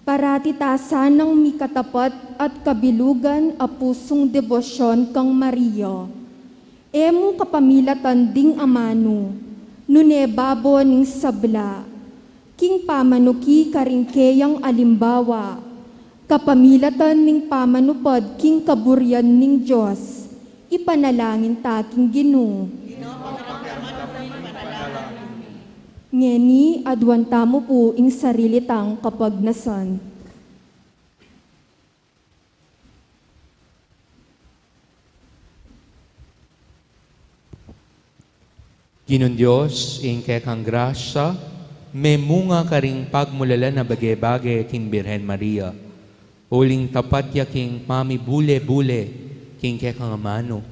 parati ta sanang mikatapat at kabilugan a pusung debosyon kang Maria. E mu kapamilatan ding amanu, nune babo ning sabla, king pamanuki karing keyang alimbawa, kapamilatan ning pamanupad king kaburian ning Dios, ipanalangin ta king Ginu. Ngeni, aduan tamu pu ing sarili tang kapagnasan. Ginung Dios, ing kekang grasya, memunga karing pagmulalan a bage-bage king Birhen Maria. Uling tapat ya king pamibule-bule king kekang amanu,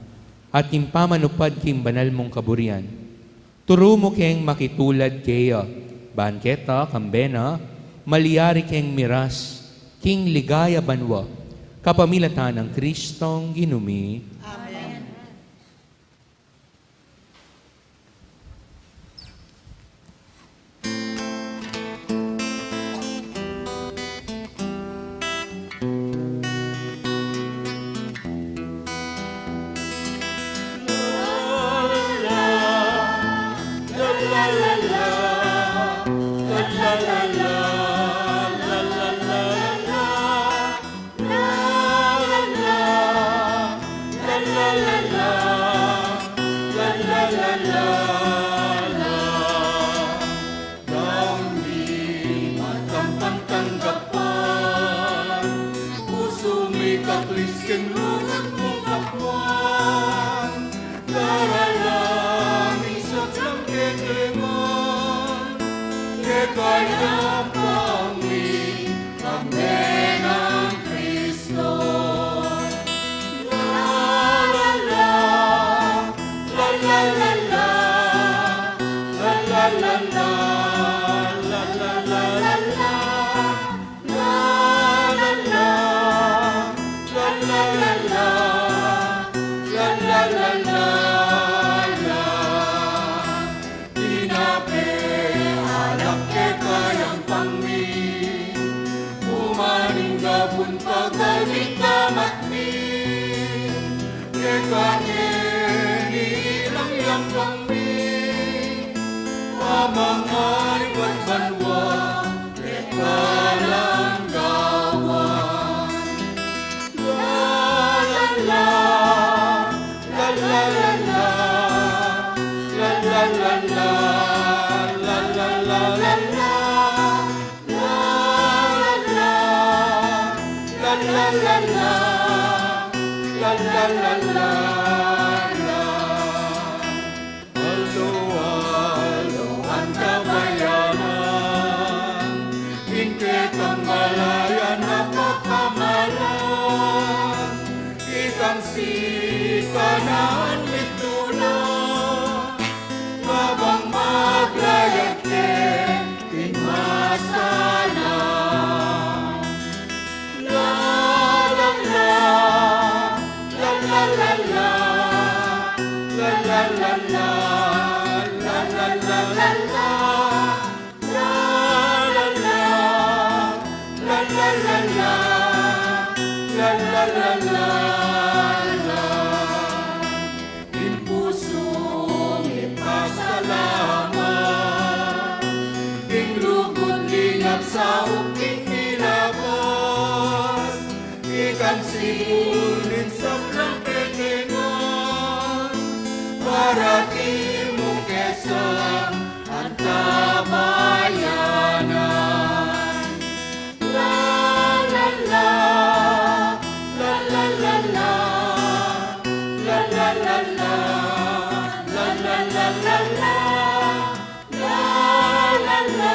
at king pamanupad king banal mung kaburian. Turu mu keng makitulad keya, ban keta, kambe na, malyari keng miras king ligaya banua, kapamilatan nang Kristong Ginu mi. Amen. Daun mi matampan tanggapan, pusu mi kaklis king lugud mung kapuan. Daralan mi ing sablang ketengan, keka ya pang mi, kambe nang Kristo. La, la, la, la, la, la, la. Dinape alak keka yang pang mi, umaning gabun pagal mikamat mi, keka ngeni lang yang pang mi, pamangan ibat banua, keka lang gawan. La, la, la, la, la, la, la. La, la, la, la, la, la, la. Aldo-aldo antabayanan, ing kekang malayan a pakamalan, ikang sikanan mitula, kabang maglayad ke king masalan. La, la, la, la, la, la, la. La, la, la, la, la, la, la, la. La, la, la, la, la, la, la. La, la, la, la, la. Ing pusu mi pasalamat, ing lugud lingat saup king milabas, ikang sipul ning sablang ketengan, parati mu ke sa antabayanan. La, la, la, la, la, la, la. La, la, la, la, la, la, la, la. La, la, la,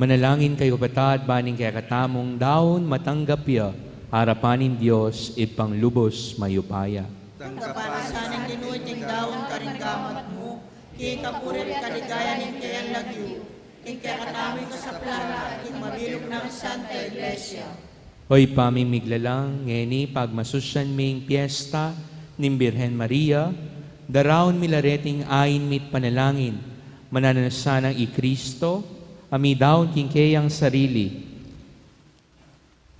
Manalangin kayu, kapatad, ban ing kekatamung daun matanggap ya arapan ning Dios Ibpang lubos mayupaya. Tanggapan na sana ning Ginu iting daun karing gamat mu, king kapurian at kaligayan ning kayang lagyu, king kekatamung kasaplalan, king mabilug nang Santa Iglesia. O Ibpa ming miglalang, ngeni pagmasusyan ming piesta ning Birhen Maria, daraun mi la reting ain mi't panalangin, mananu na sanang i Kristo, a midaun king keyang sarili,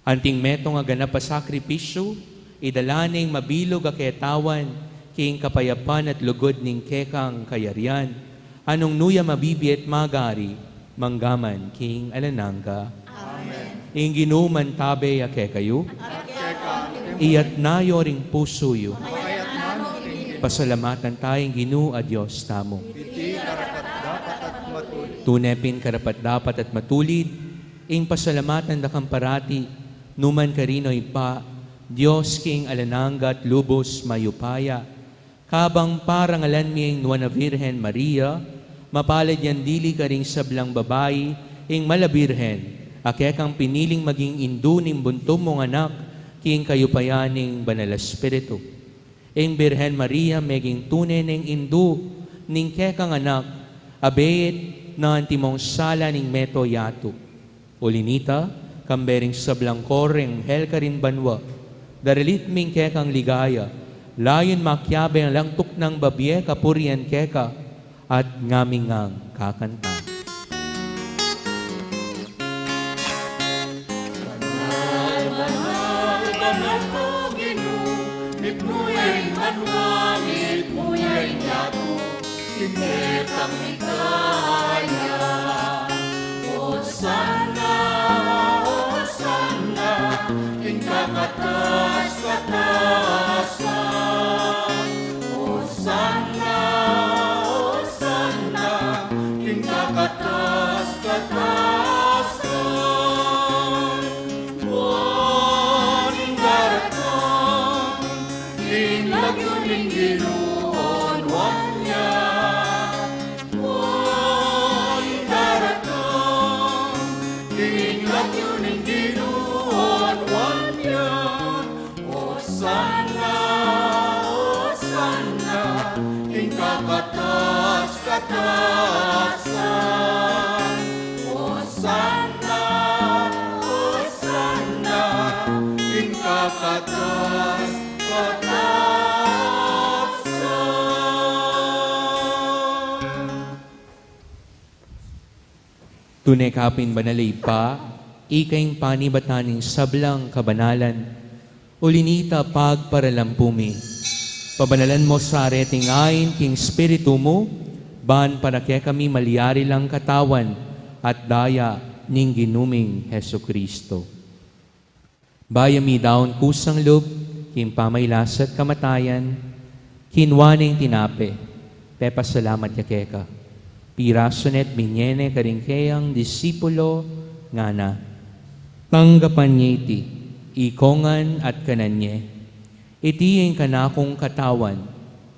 anting metung a ganap a sakripisyu, idala neng mabilug a ketawan king kapayapan at lugud ning kekang kayarian, a nung nu ya mabibie at magari, mangga man king alang angga. Amen. Ing Ginu mantabe ya kekayu. At keka. Iyatas yu ring pusu yu. Pasalamatan taya ing Ginu a Dios tamu. Iti karapat-dapat at matulid. Tune pin karapat-dapat at matulid ing pasalamatan da kang parati, nu man karin, o Ibpa, Dios king alang angga at lubos mayupaya. Kabang parangalan mi ing Nuan a Virgen Maria, mapalad yang dili karing sablang babai, ing Mala Birhen, a kekang piniling maging indu ning buntung mung anak, king kayupayan ning Banal a Espiritu. Ing Birhen Maria meging tune neng indu ning kekang anak, a beit na antimong sala ning meto yatu. Uli na nita, kambe ring sablang koro ning anghel karin banua, daralit mi ing kekang ligaya, layun makiabe ing alang tuknang babie kapurian keka, at ngami ngang kakanta. Banal, banal, banal ka, O Ginu, mitmu ya ing banua, mitmu ya ing yatu, king kekang ligaya. Hosanna, Hosanna, king kakatas-katasan. Hosanna, Hosanna, king kakatas-katasan. Nuan ing daratang, ing lagyu ning Ginu onuan ya. Nuan ing daratang, ing lagyu ning Ginu onuan ya. Hosanna, Hosanna, king kakatas-katasan. Hosanna, Hosanna, king kakatas-katasan. Tune ka pin banal, Ibpa, ika ing panibatan ning sablang kabanalan. Uli na nita, pagparalampu mi, pabanalan mu sa reting ain king Espiritu mu, ban para kekami malyari lang katawan at daya ning Ginu ming Jesucristo. Bayu mi daun kusang lub king pamagkasakit at kamatayan, kinua ne ing tinape, pepasalamat ya keka. Pirasu ne at binye ne karing kayang disipulo, ngana: Tanggapan ye iti, ikongan at kanan ye. Iti ing kanakung katawan,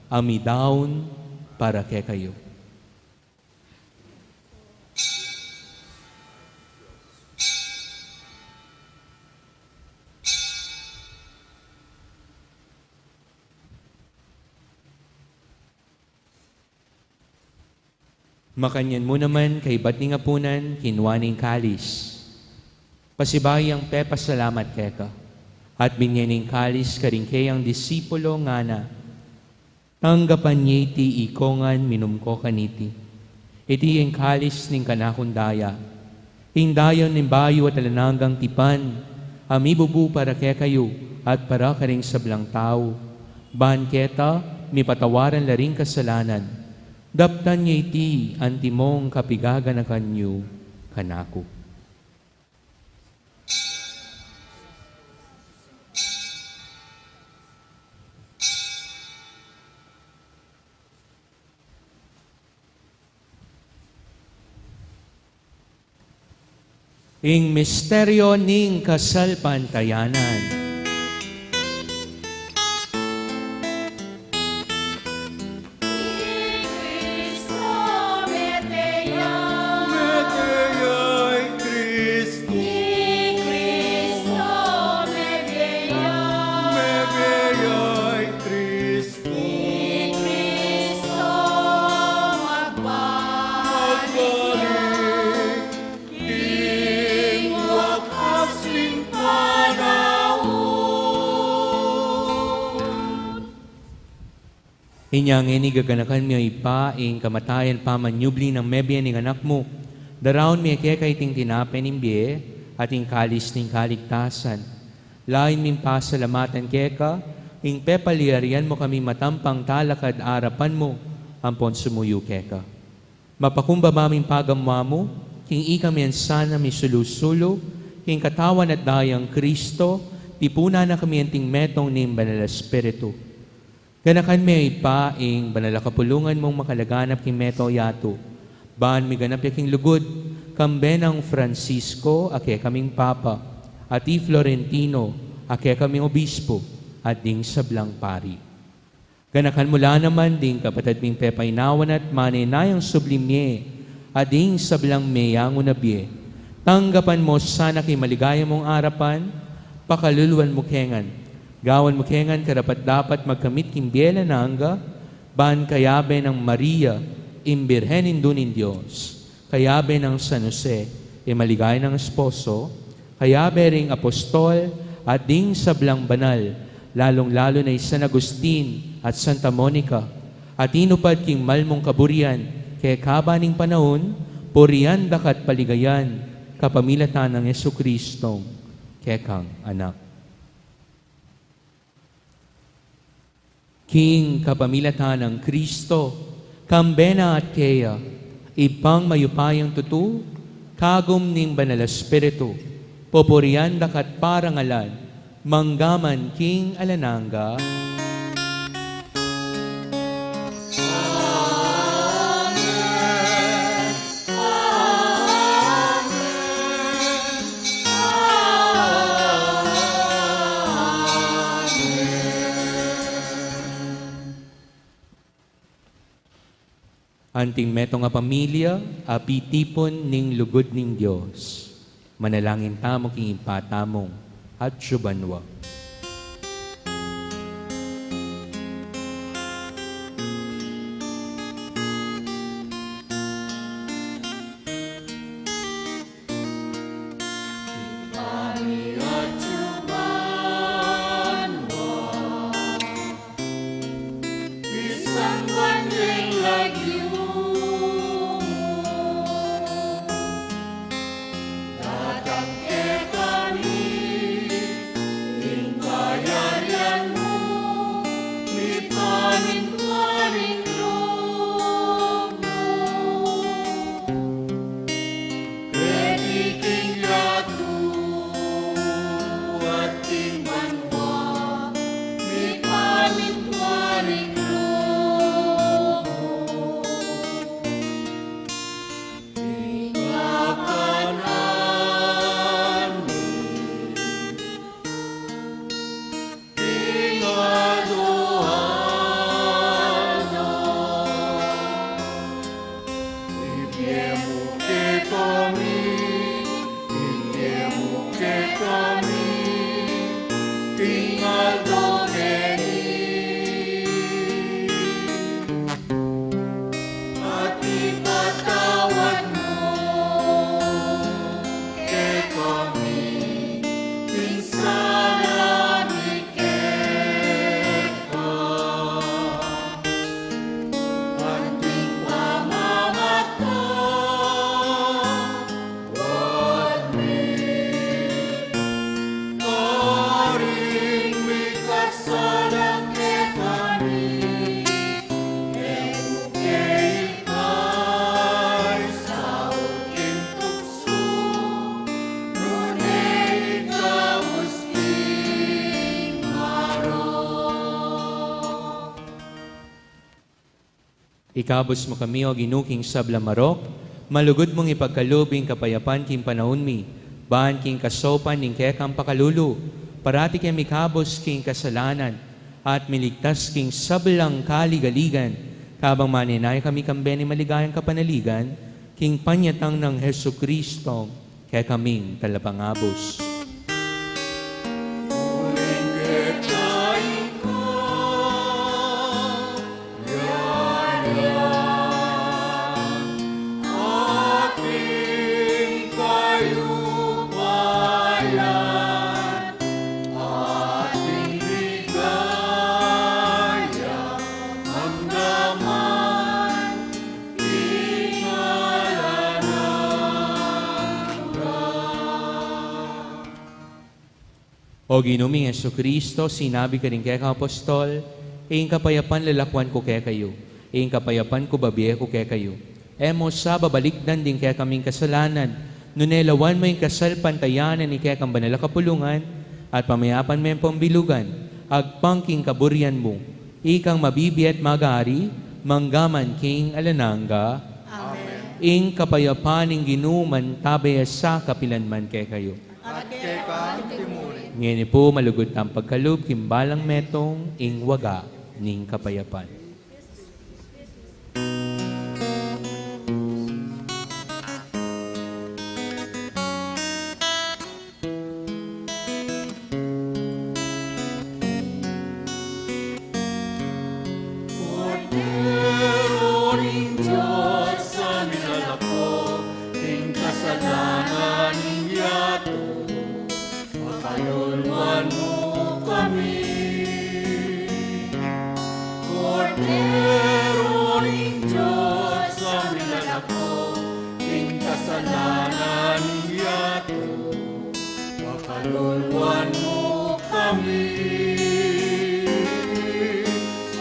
a midaun para kekayu. Makanyan mu naman, kaybat ning apunan, kinwa ne ing kalis. Pasibayu yang pepasalamat keka, at binye ne ing kalis karing kayang disipulo, ngana: Tanggapan ye iti, ikongan, minum ko kaniti. Iti ing kalis ning kanakung daya, ing daya ning bayu at alang anggang tipan, a mibubu para kekayu at para karing sablang tau, ban keta mipatawaran la ring kasalanan. Daptan ye iti antimong kapigaganakan yu kanaku. Ing misteryo ning kasalpantayanan. King wakas ning panaun. Inya ngeni gaganakan mi, O Ibpa, ing kamatayan pamanyubli nang mebie ning Anak mu. Daraun mi keka iting tinape ning bie at ing kalis ning kaligtasan. Lain ming pasalamatan keka ing pepalyarian mu kaming matampang talakad arapan mu ampon sumuyu keka. Mapakumbaba ming pagamu-amu, king ikami ngan sana misulu-sulu king katawan at dayang Kristo, tipunan na kami anting metung ning Banal a Espiritu. Ganakan me, Ibpa, ing banal a kapulungan mung makalaganap king meto yatu, ban miganap ya king lugud, kambe nang Francisco a kekaming Papa, at i Florentino a kekaming Obispo, at ding sablang pari. Ganakan mu la naman ding kapatad ming pepainawan at manenayang subli mie, at ding sablang meyangu na bie. Tanggapan mu sana king maligaya mung arapan, pakaluluan mu ke ngan. Gawan mu ke ngan karapat-dapat magkamit king bie alang angga, ban kayabe nang Maria, ing Birhen Indu ning Dios, kayabe nang San Jose, ing maligaya nang esposo, kayabe ring apostol, at ding sablang banal, lalung-lalu na i San Agustin at Santa Monica, a tinupad king mal mung kaburian, kekaba ning panaun, purian da ka at paligayan, kapamilatan nang Jesucristong kekang Anak. King kapamilatan nang Kristo, kambe na at keya, Ibpang mayupayang tutu, kagum ning Banal a Espiritu, pupurian da ka at parangalan, mangga man king alang angga. Amen. Amen. Amen. Anting metung a pamilya a pitipun ning lugud ning Dios. Manalangin tamu king Ibpa tamung atsu banua. Ibie mu kekami, ibie mu kekami, king aldo ngeni. At ipatawad mu kekami ing sala mi keka. Anting pamamatawad mi karing mikasala kekami. E mu ke ikaisaul king tuksu, nune ikabus king marok. Ikabus mu kami, O Ginu, king sablang marok, malugud mung ipagkalub ing kapayapan king panaun mi, ban king kasaupan ning kekang pakalulu, parati keng mikabus king kasalanan, at miligtas king sablang kaligaligan, kabang manenaya kami kambe ning maligayang kapanaligan, king panyatang nang Jesucristo, kekaming talapangabus. Uling keka ing kayarian, at ing kayupayan, at ing ligaya, mangga man king alang angga. O Ginu ming Jesucristo, sinabi ka karing kekang apostol, ing kapayapan lalakuan ku kekayu, ing kapayapan ku bibie ku kekayu. E mu sa babalikdan ding kekaming kasalanan, nune lawan mu ing kasalpantayanan ning kekang banal a kapulungan, at pamayapan me ing pambilugan, agpang king kaburian mu, ikang mabibie at mag-ari, mangga man king alang angga. Amen. Ing kapayapan ning Ginu mantabe ya sa kapilan man kekayu. At keka mu rin. Ngeni pu, malugud tang pagkalub king balang metung ing waga ning kapayapan. Kordero ning Dios, a milalako king kasalanan ning yatu, pakaluluan mu kami. Kordero ning Dios, a milalako king kasalanan ning yatu, pakaluluan mu kami.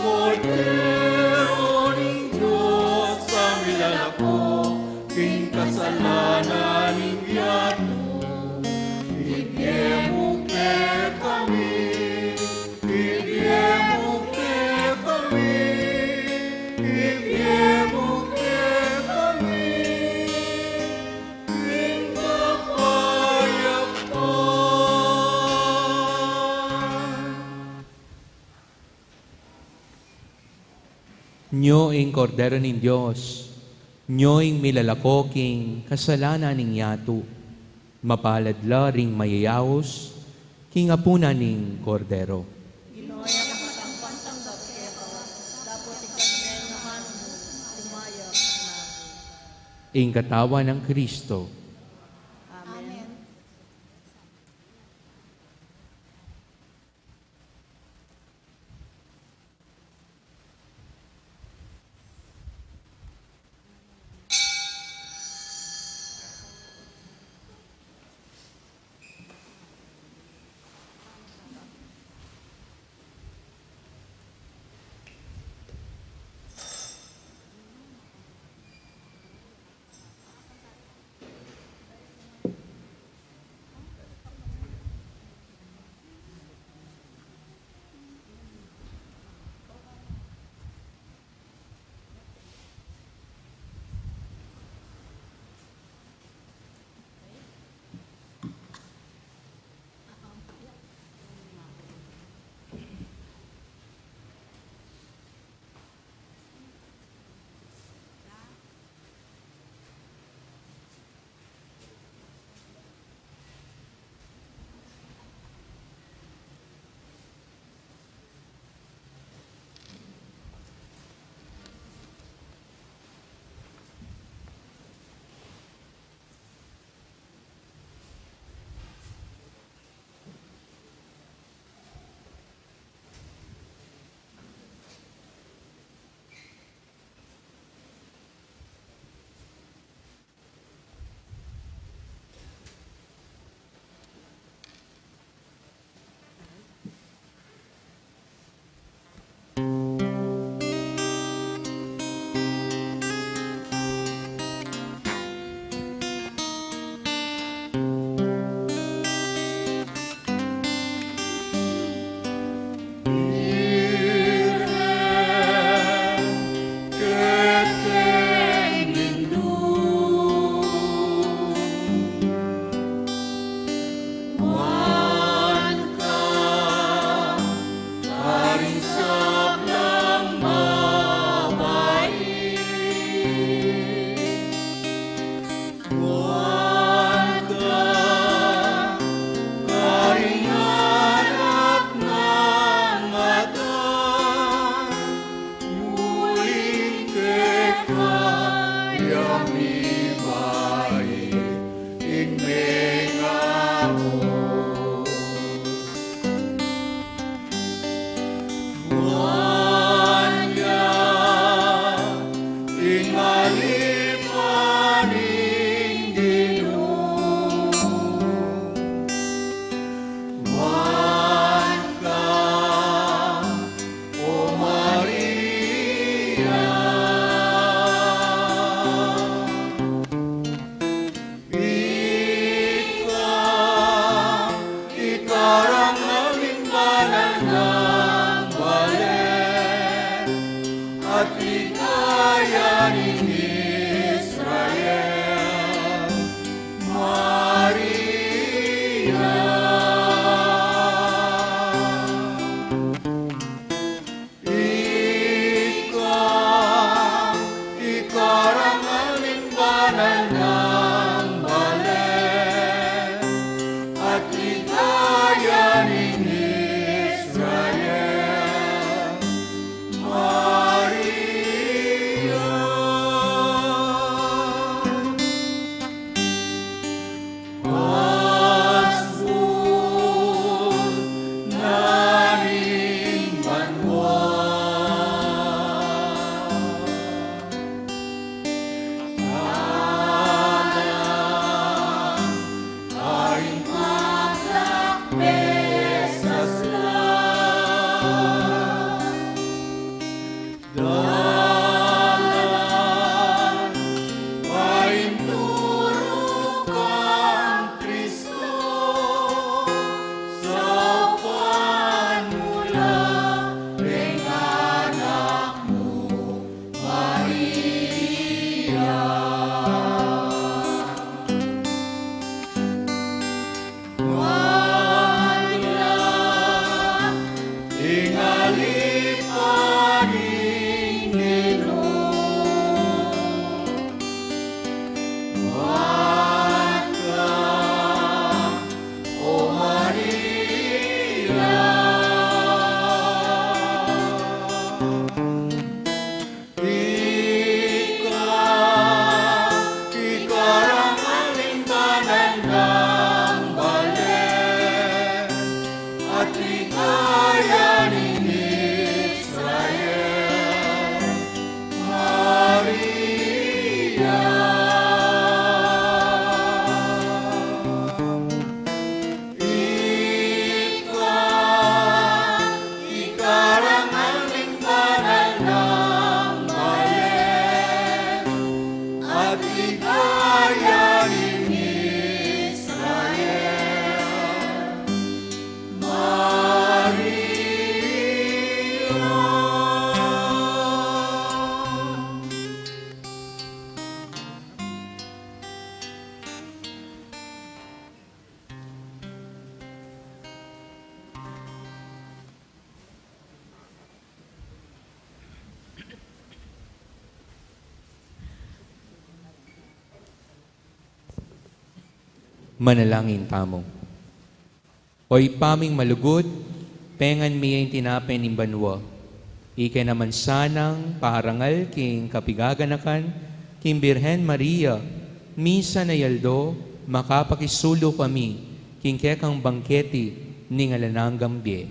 Kordero ning Dios, a milalako king kasalanan ning yatu, ibie mu kekami, ibie mu kekami, ibie mu kekami ing kapayapan. Nyo ing Kordero ning Dios, nyo ing milalako king kasalanan ning yatu. Mapalad la ring mayayaus king apunan ning Kordero. Ginu, ika ing makapantanggap keka, dapot ika ing manu, kumayap na. Ing katawan nang Kristo. Amen. Nuan ka karing anak nang atat, uling keka ya mibait ing mengabus. Nuan ya ing alipan ning Ginu. Nuan ka, O Maria. Ika i karangal ning banal nang bale, at ika ya ning Israel, Maria. Ika i karangal ning banal nang bale, at ika ya ning Israel, Maria. Pasbul na ning banua. Sana aring pagdakpe sa sla. Dalan painturu kang Kristo, saupan mu la ring anak mu, Maria. Maria, ing alipan ning Ginu. Nuan ka, O Maria. Ika i karangal ning banal nang bale, at ika ya ning Israel, Maria. Ika i karangal ning banal nang bale, at ika ya ning Israel, Maria. Manalangin tamu. O Ibpa ming malugud, pengan mi ing tinape ning banua. Ika naman sanang parangal king kapigaganakan king Birhen Maria, misan a aldo makapakisulu kami king kekang bangketi ning alang anggang bie.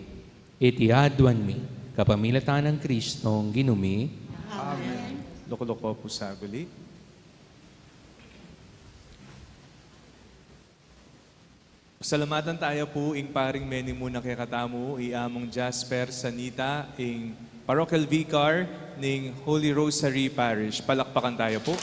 Iti aduan mi kapamilatan nang Kristong Ginu mi. Amen. Lukluk pu sa guli. Pasalamatan taya pu ing paring menimuna kekatamu, i Among Jasper Sanita, ing Parochial Vicar ning Holy Rosary Parish. Palakpakan taya pu.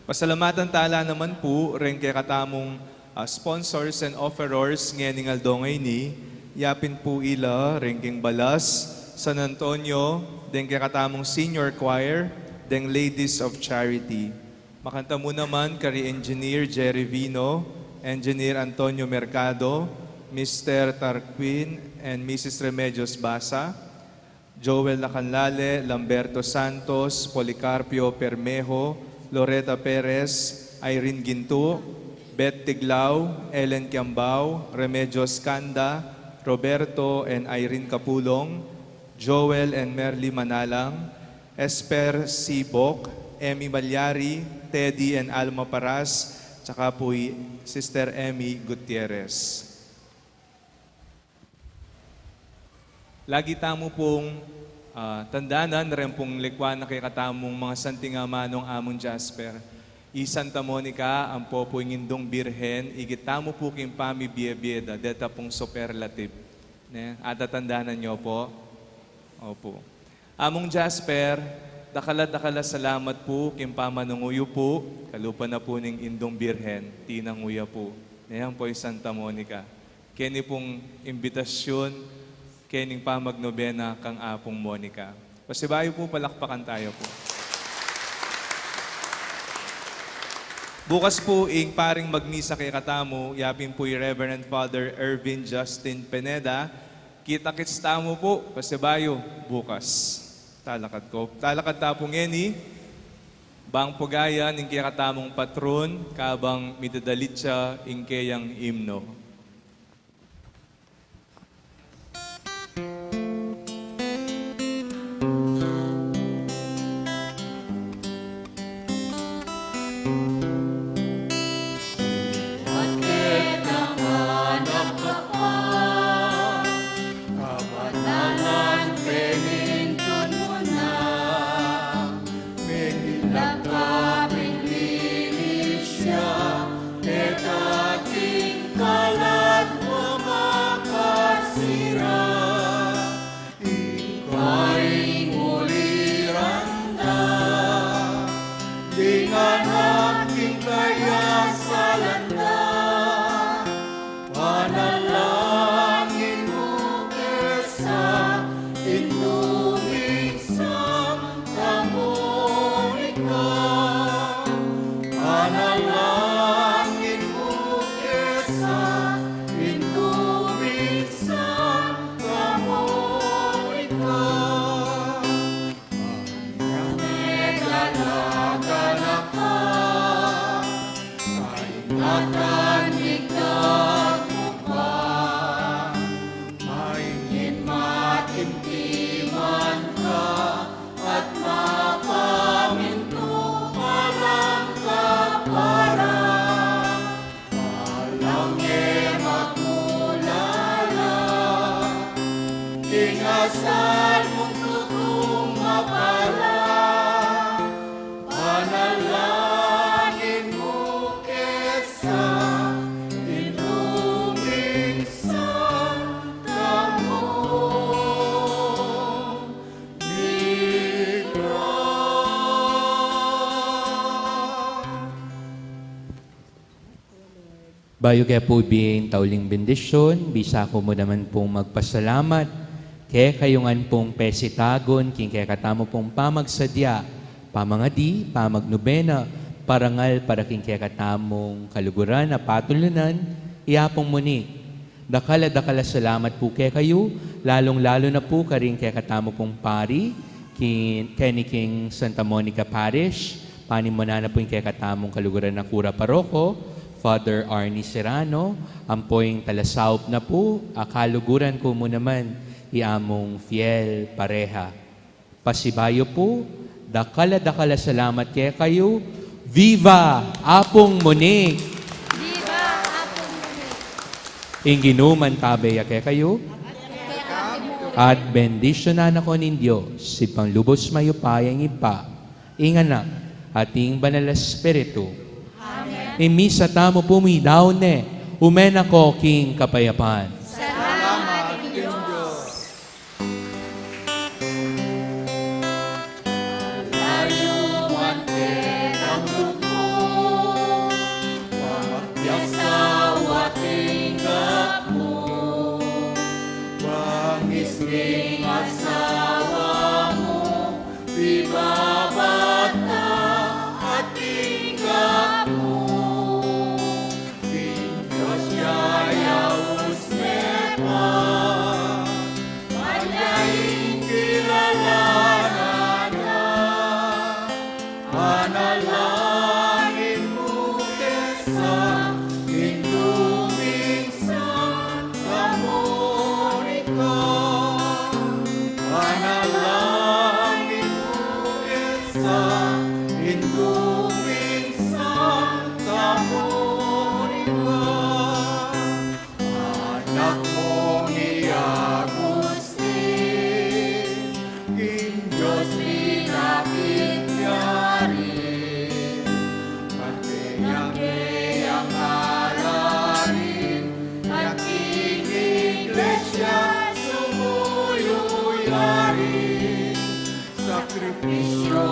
Pasalamatan tala naman pu reng kekatamung, ah, sponsors and offerors ngening aldo ngeni, yapin pu ila reng king Balas, San Antonio, deng kekatamung Senior Choir, deng Ladies of Charity. Makanta mu naman kari Engineer Jerry Vino, Engineer Antonio Mercado, Mister Tarquin and Missus Remedios Basa, Joel Lacanlale, Lamberto Santos, Policarpio Permejo, Loreta Perez, Irene Gintu, Beth Tiglao, Ellen Kiambao, Remedios Canda, Roberto and Irene Capulong, Joel and Merly Manalang, Esper C. Boc, Emmy Malyari, Teddy and Alma Paras, tsaka po i Sister Emmy Gutierrez. Lagi tamu pung, ah, tandanan, ren pung likwan na kekatamung mga santing amanung Among Jasper, i Santa Monica, ampo pu ing Indung Birhen, ikit tamu pu king pamibie-bie da, deta pung superlative. Ne? Atatandanan yu pu? Opu. Among Jasper, dakal a dakal a salamat pu king pamanangu yu pu, kalupa na pu ning Indung Birhen, tinangu ya pu. Ne? Ampo i Santa Monica. Keni pung imbitasyun, kening pamagnobena kang Apung Monica. Pasibayu pu, palakpakan tayu pu. Bukas pu, ing paring magmisa kekatamu, ya pin pu i Reverend Father Ervin Justin Pineda. Kita-kits tamu pu, pasibayu, bukas. Talakad ku. Talakad ta pu ngeni, bang pagayan ing kekatamung patron, kabang midadalit ya ing keyang imno. Ika ing uliran da, ding anak king kayasalan da, panalangin mu ke sa, Indu ming Santa Monica, panalangin mu ke sa, Indu ming Santa Monica. Ang medalagan na ka, kaingatan ning dagupan, maingin matimtiman ka, at mapamintu alang kapara. Alang e magulala, king asal mung tutung mapala, panalangin mu ke sa, Indu ming Santa Monica. Bayu ke pu ibie ing tauling bendisyun, bisa ku mu naman pung magpasalamat kekayu ngan pung pesitagun king kekatamu pung pamagsadya, pamangadi, pamagnobena, parangal para king kekatamung kaluguran a patulunan, i Apung Monica. Dakal a dakal a salamat pu kekayu, lalung-lalu na pu karing kekatamu pung pari, king, keni king Santa Monica Parish, panimunan na pu ing kekatamung kaluguran a kura paroko, Father Arnie Serrano, ampo ing talasaup na pu, a kaluguran ku mu naman, i Among Fiel Pareja. Pasibayu pu, dakal a dakal a salamat kekayu. Viva Apung Monica! Viva Apung Monica! Ing Ginu mantabe ya kekayu. At bendisyunan na kayu ning Dios, Ibpang lubus mayupaya, ing Ibpa, ing Anak, at ing Banal a Espiritu. Amen. Ing misa tamu pu midaun ne, ume na ko king kapayapan. Salamat king Dios. Layuan ke ng lugmok, pagyasawa tinggap mu, bangis ning asawa mu, pibabata at tinggap mu. King Dios ya yaus ne pa, manyaing kila Indu ning Santa Monica, anak mu ni Agustin, king Dios pinakit yari, pati ing keyang aralin, pati ing Iglesia sumuyu yari. Sakripisyo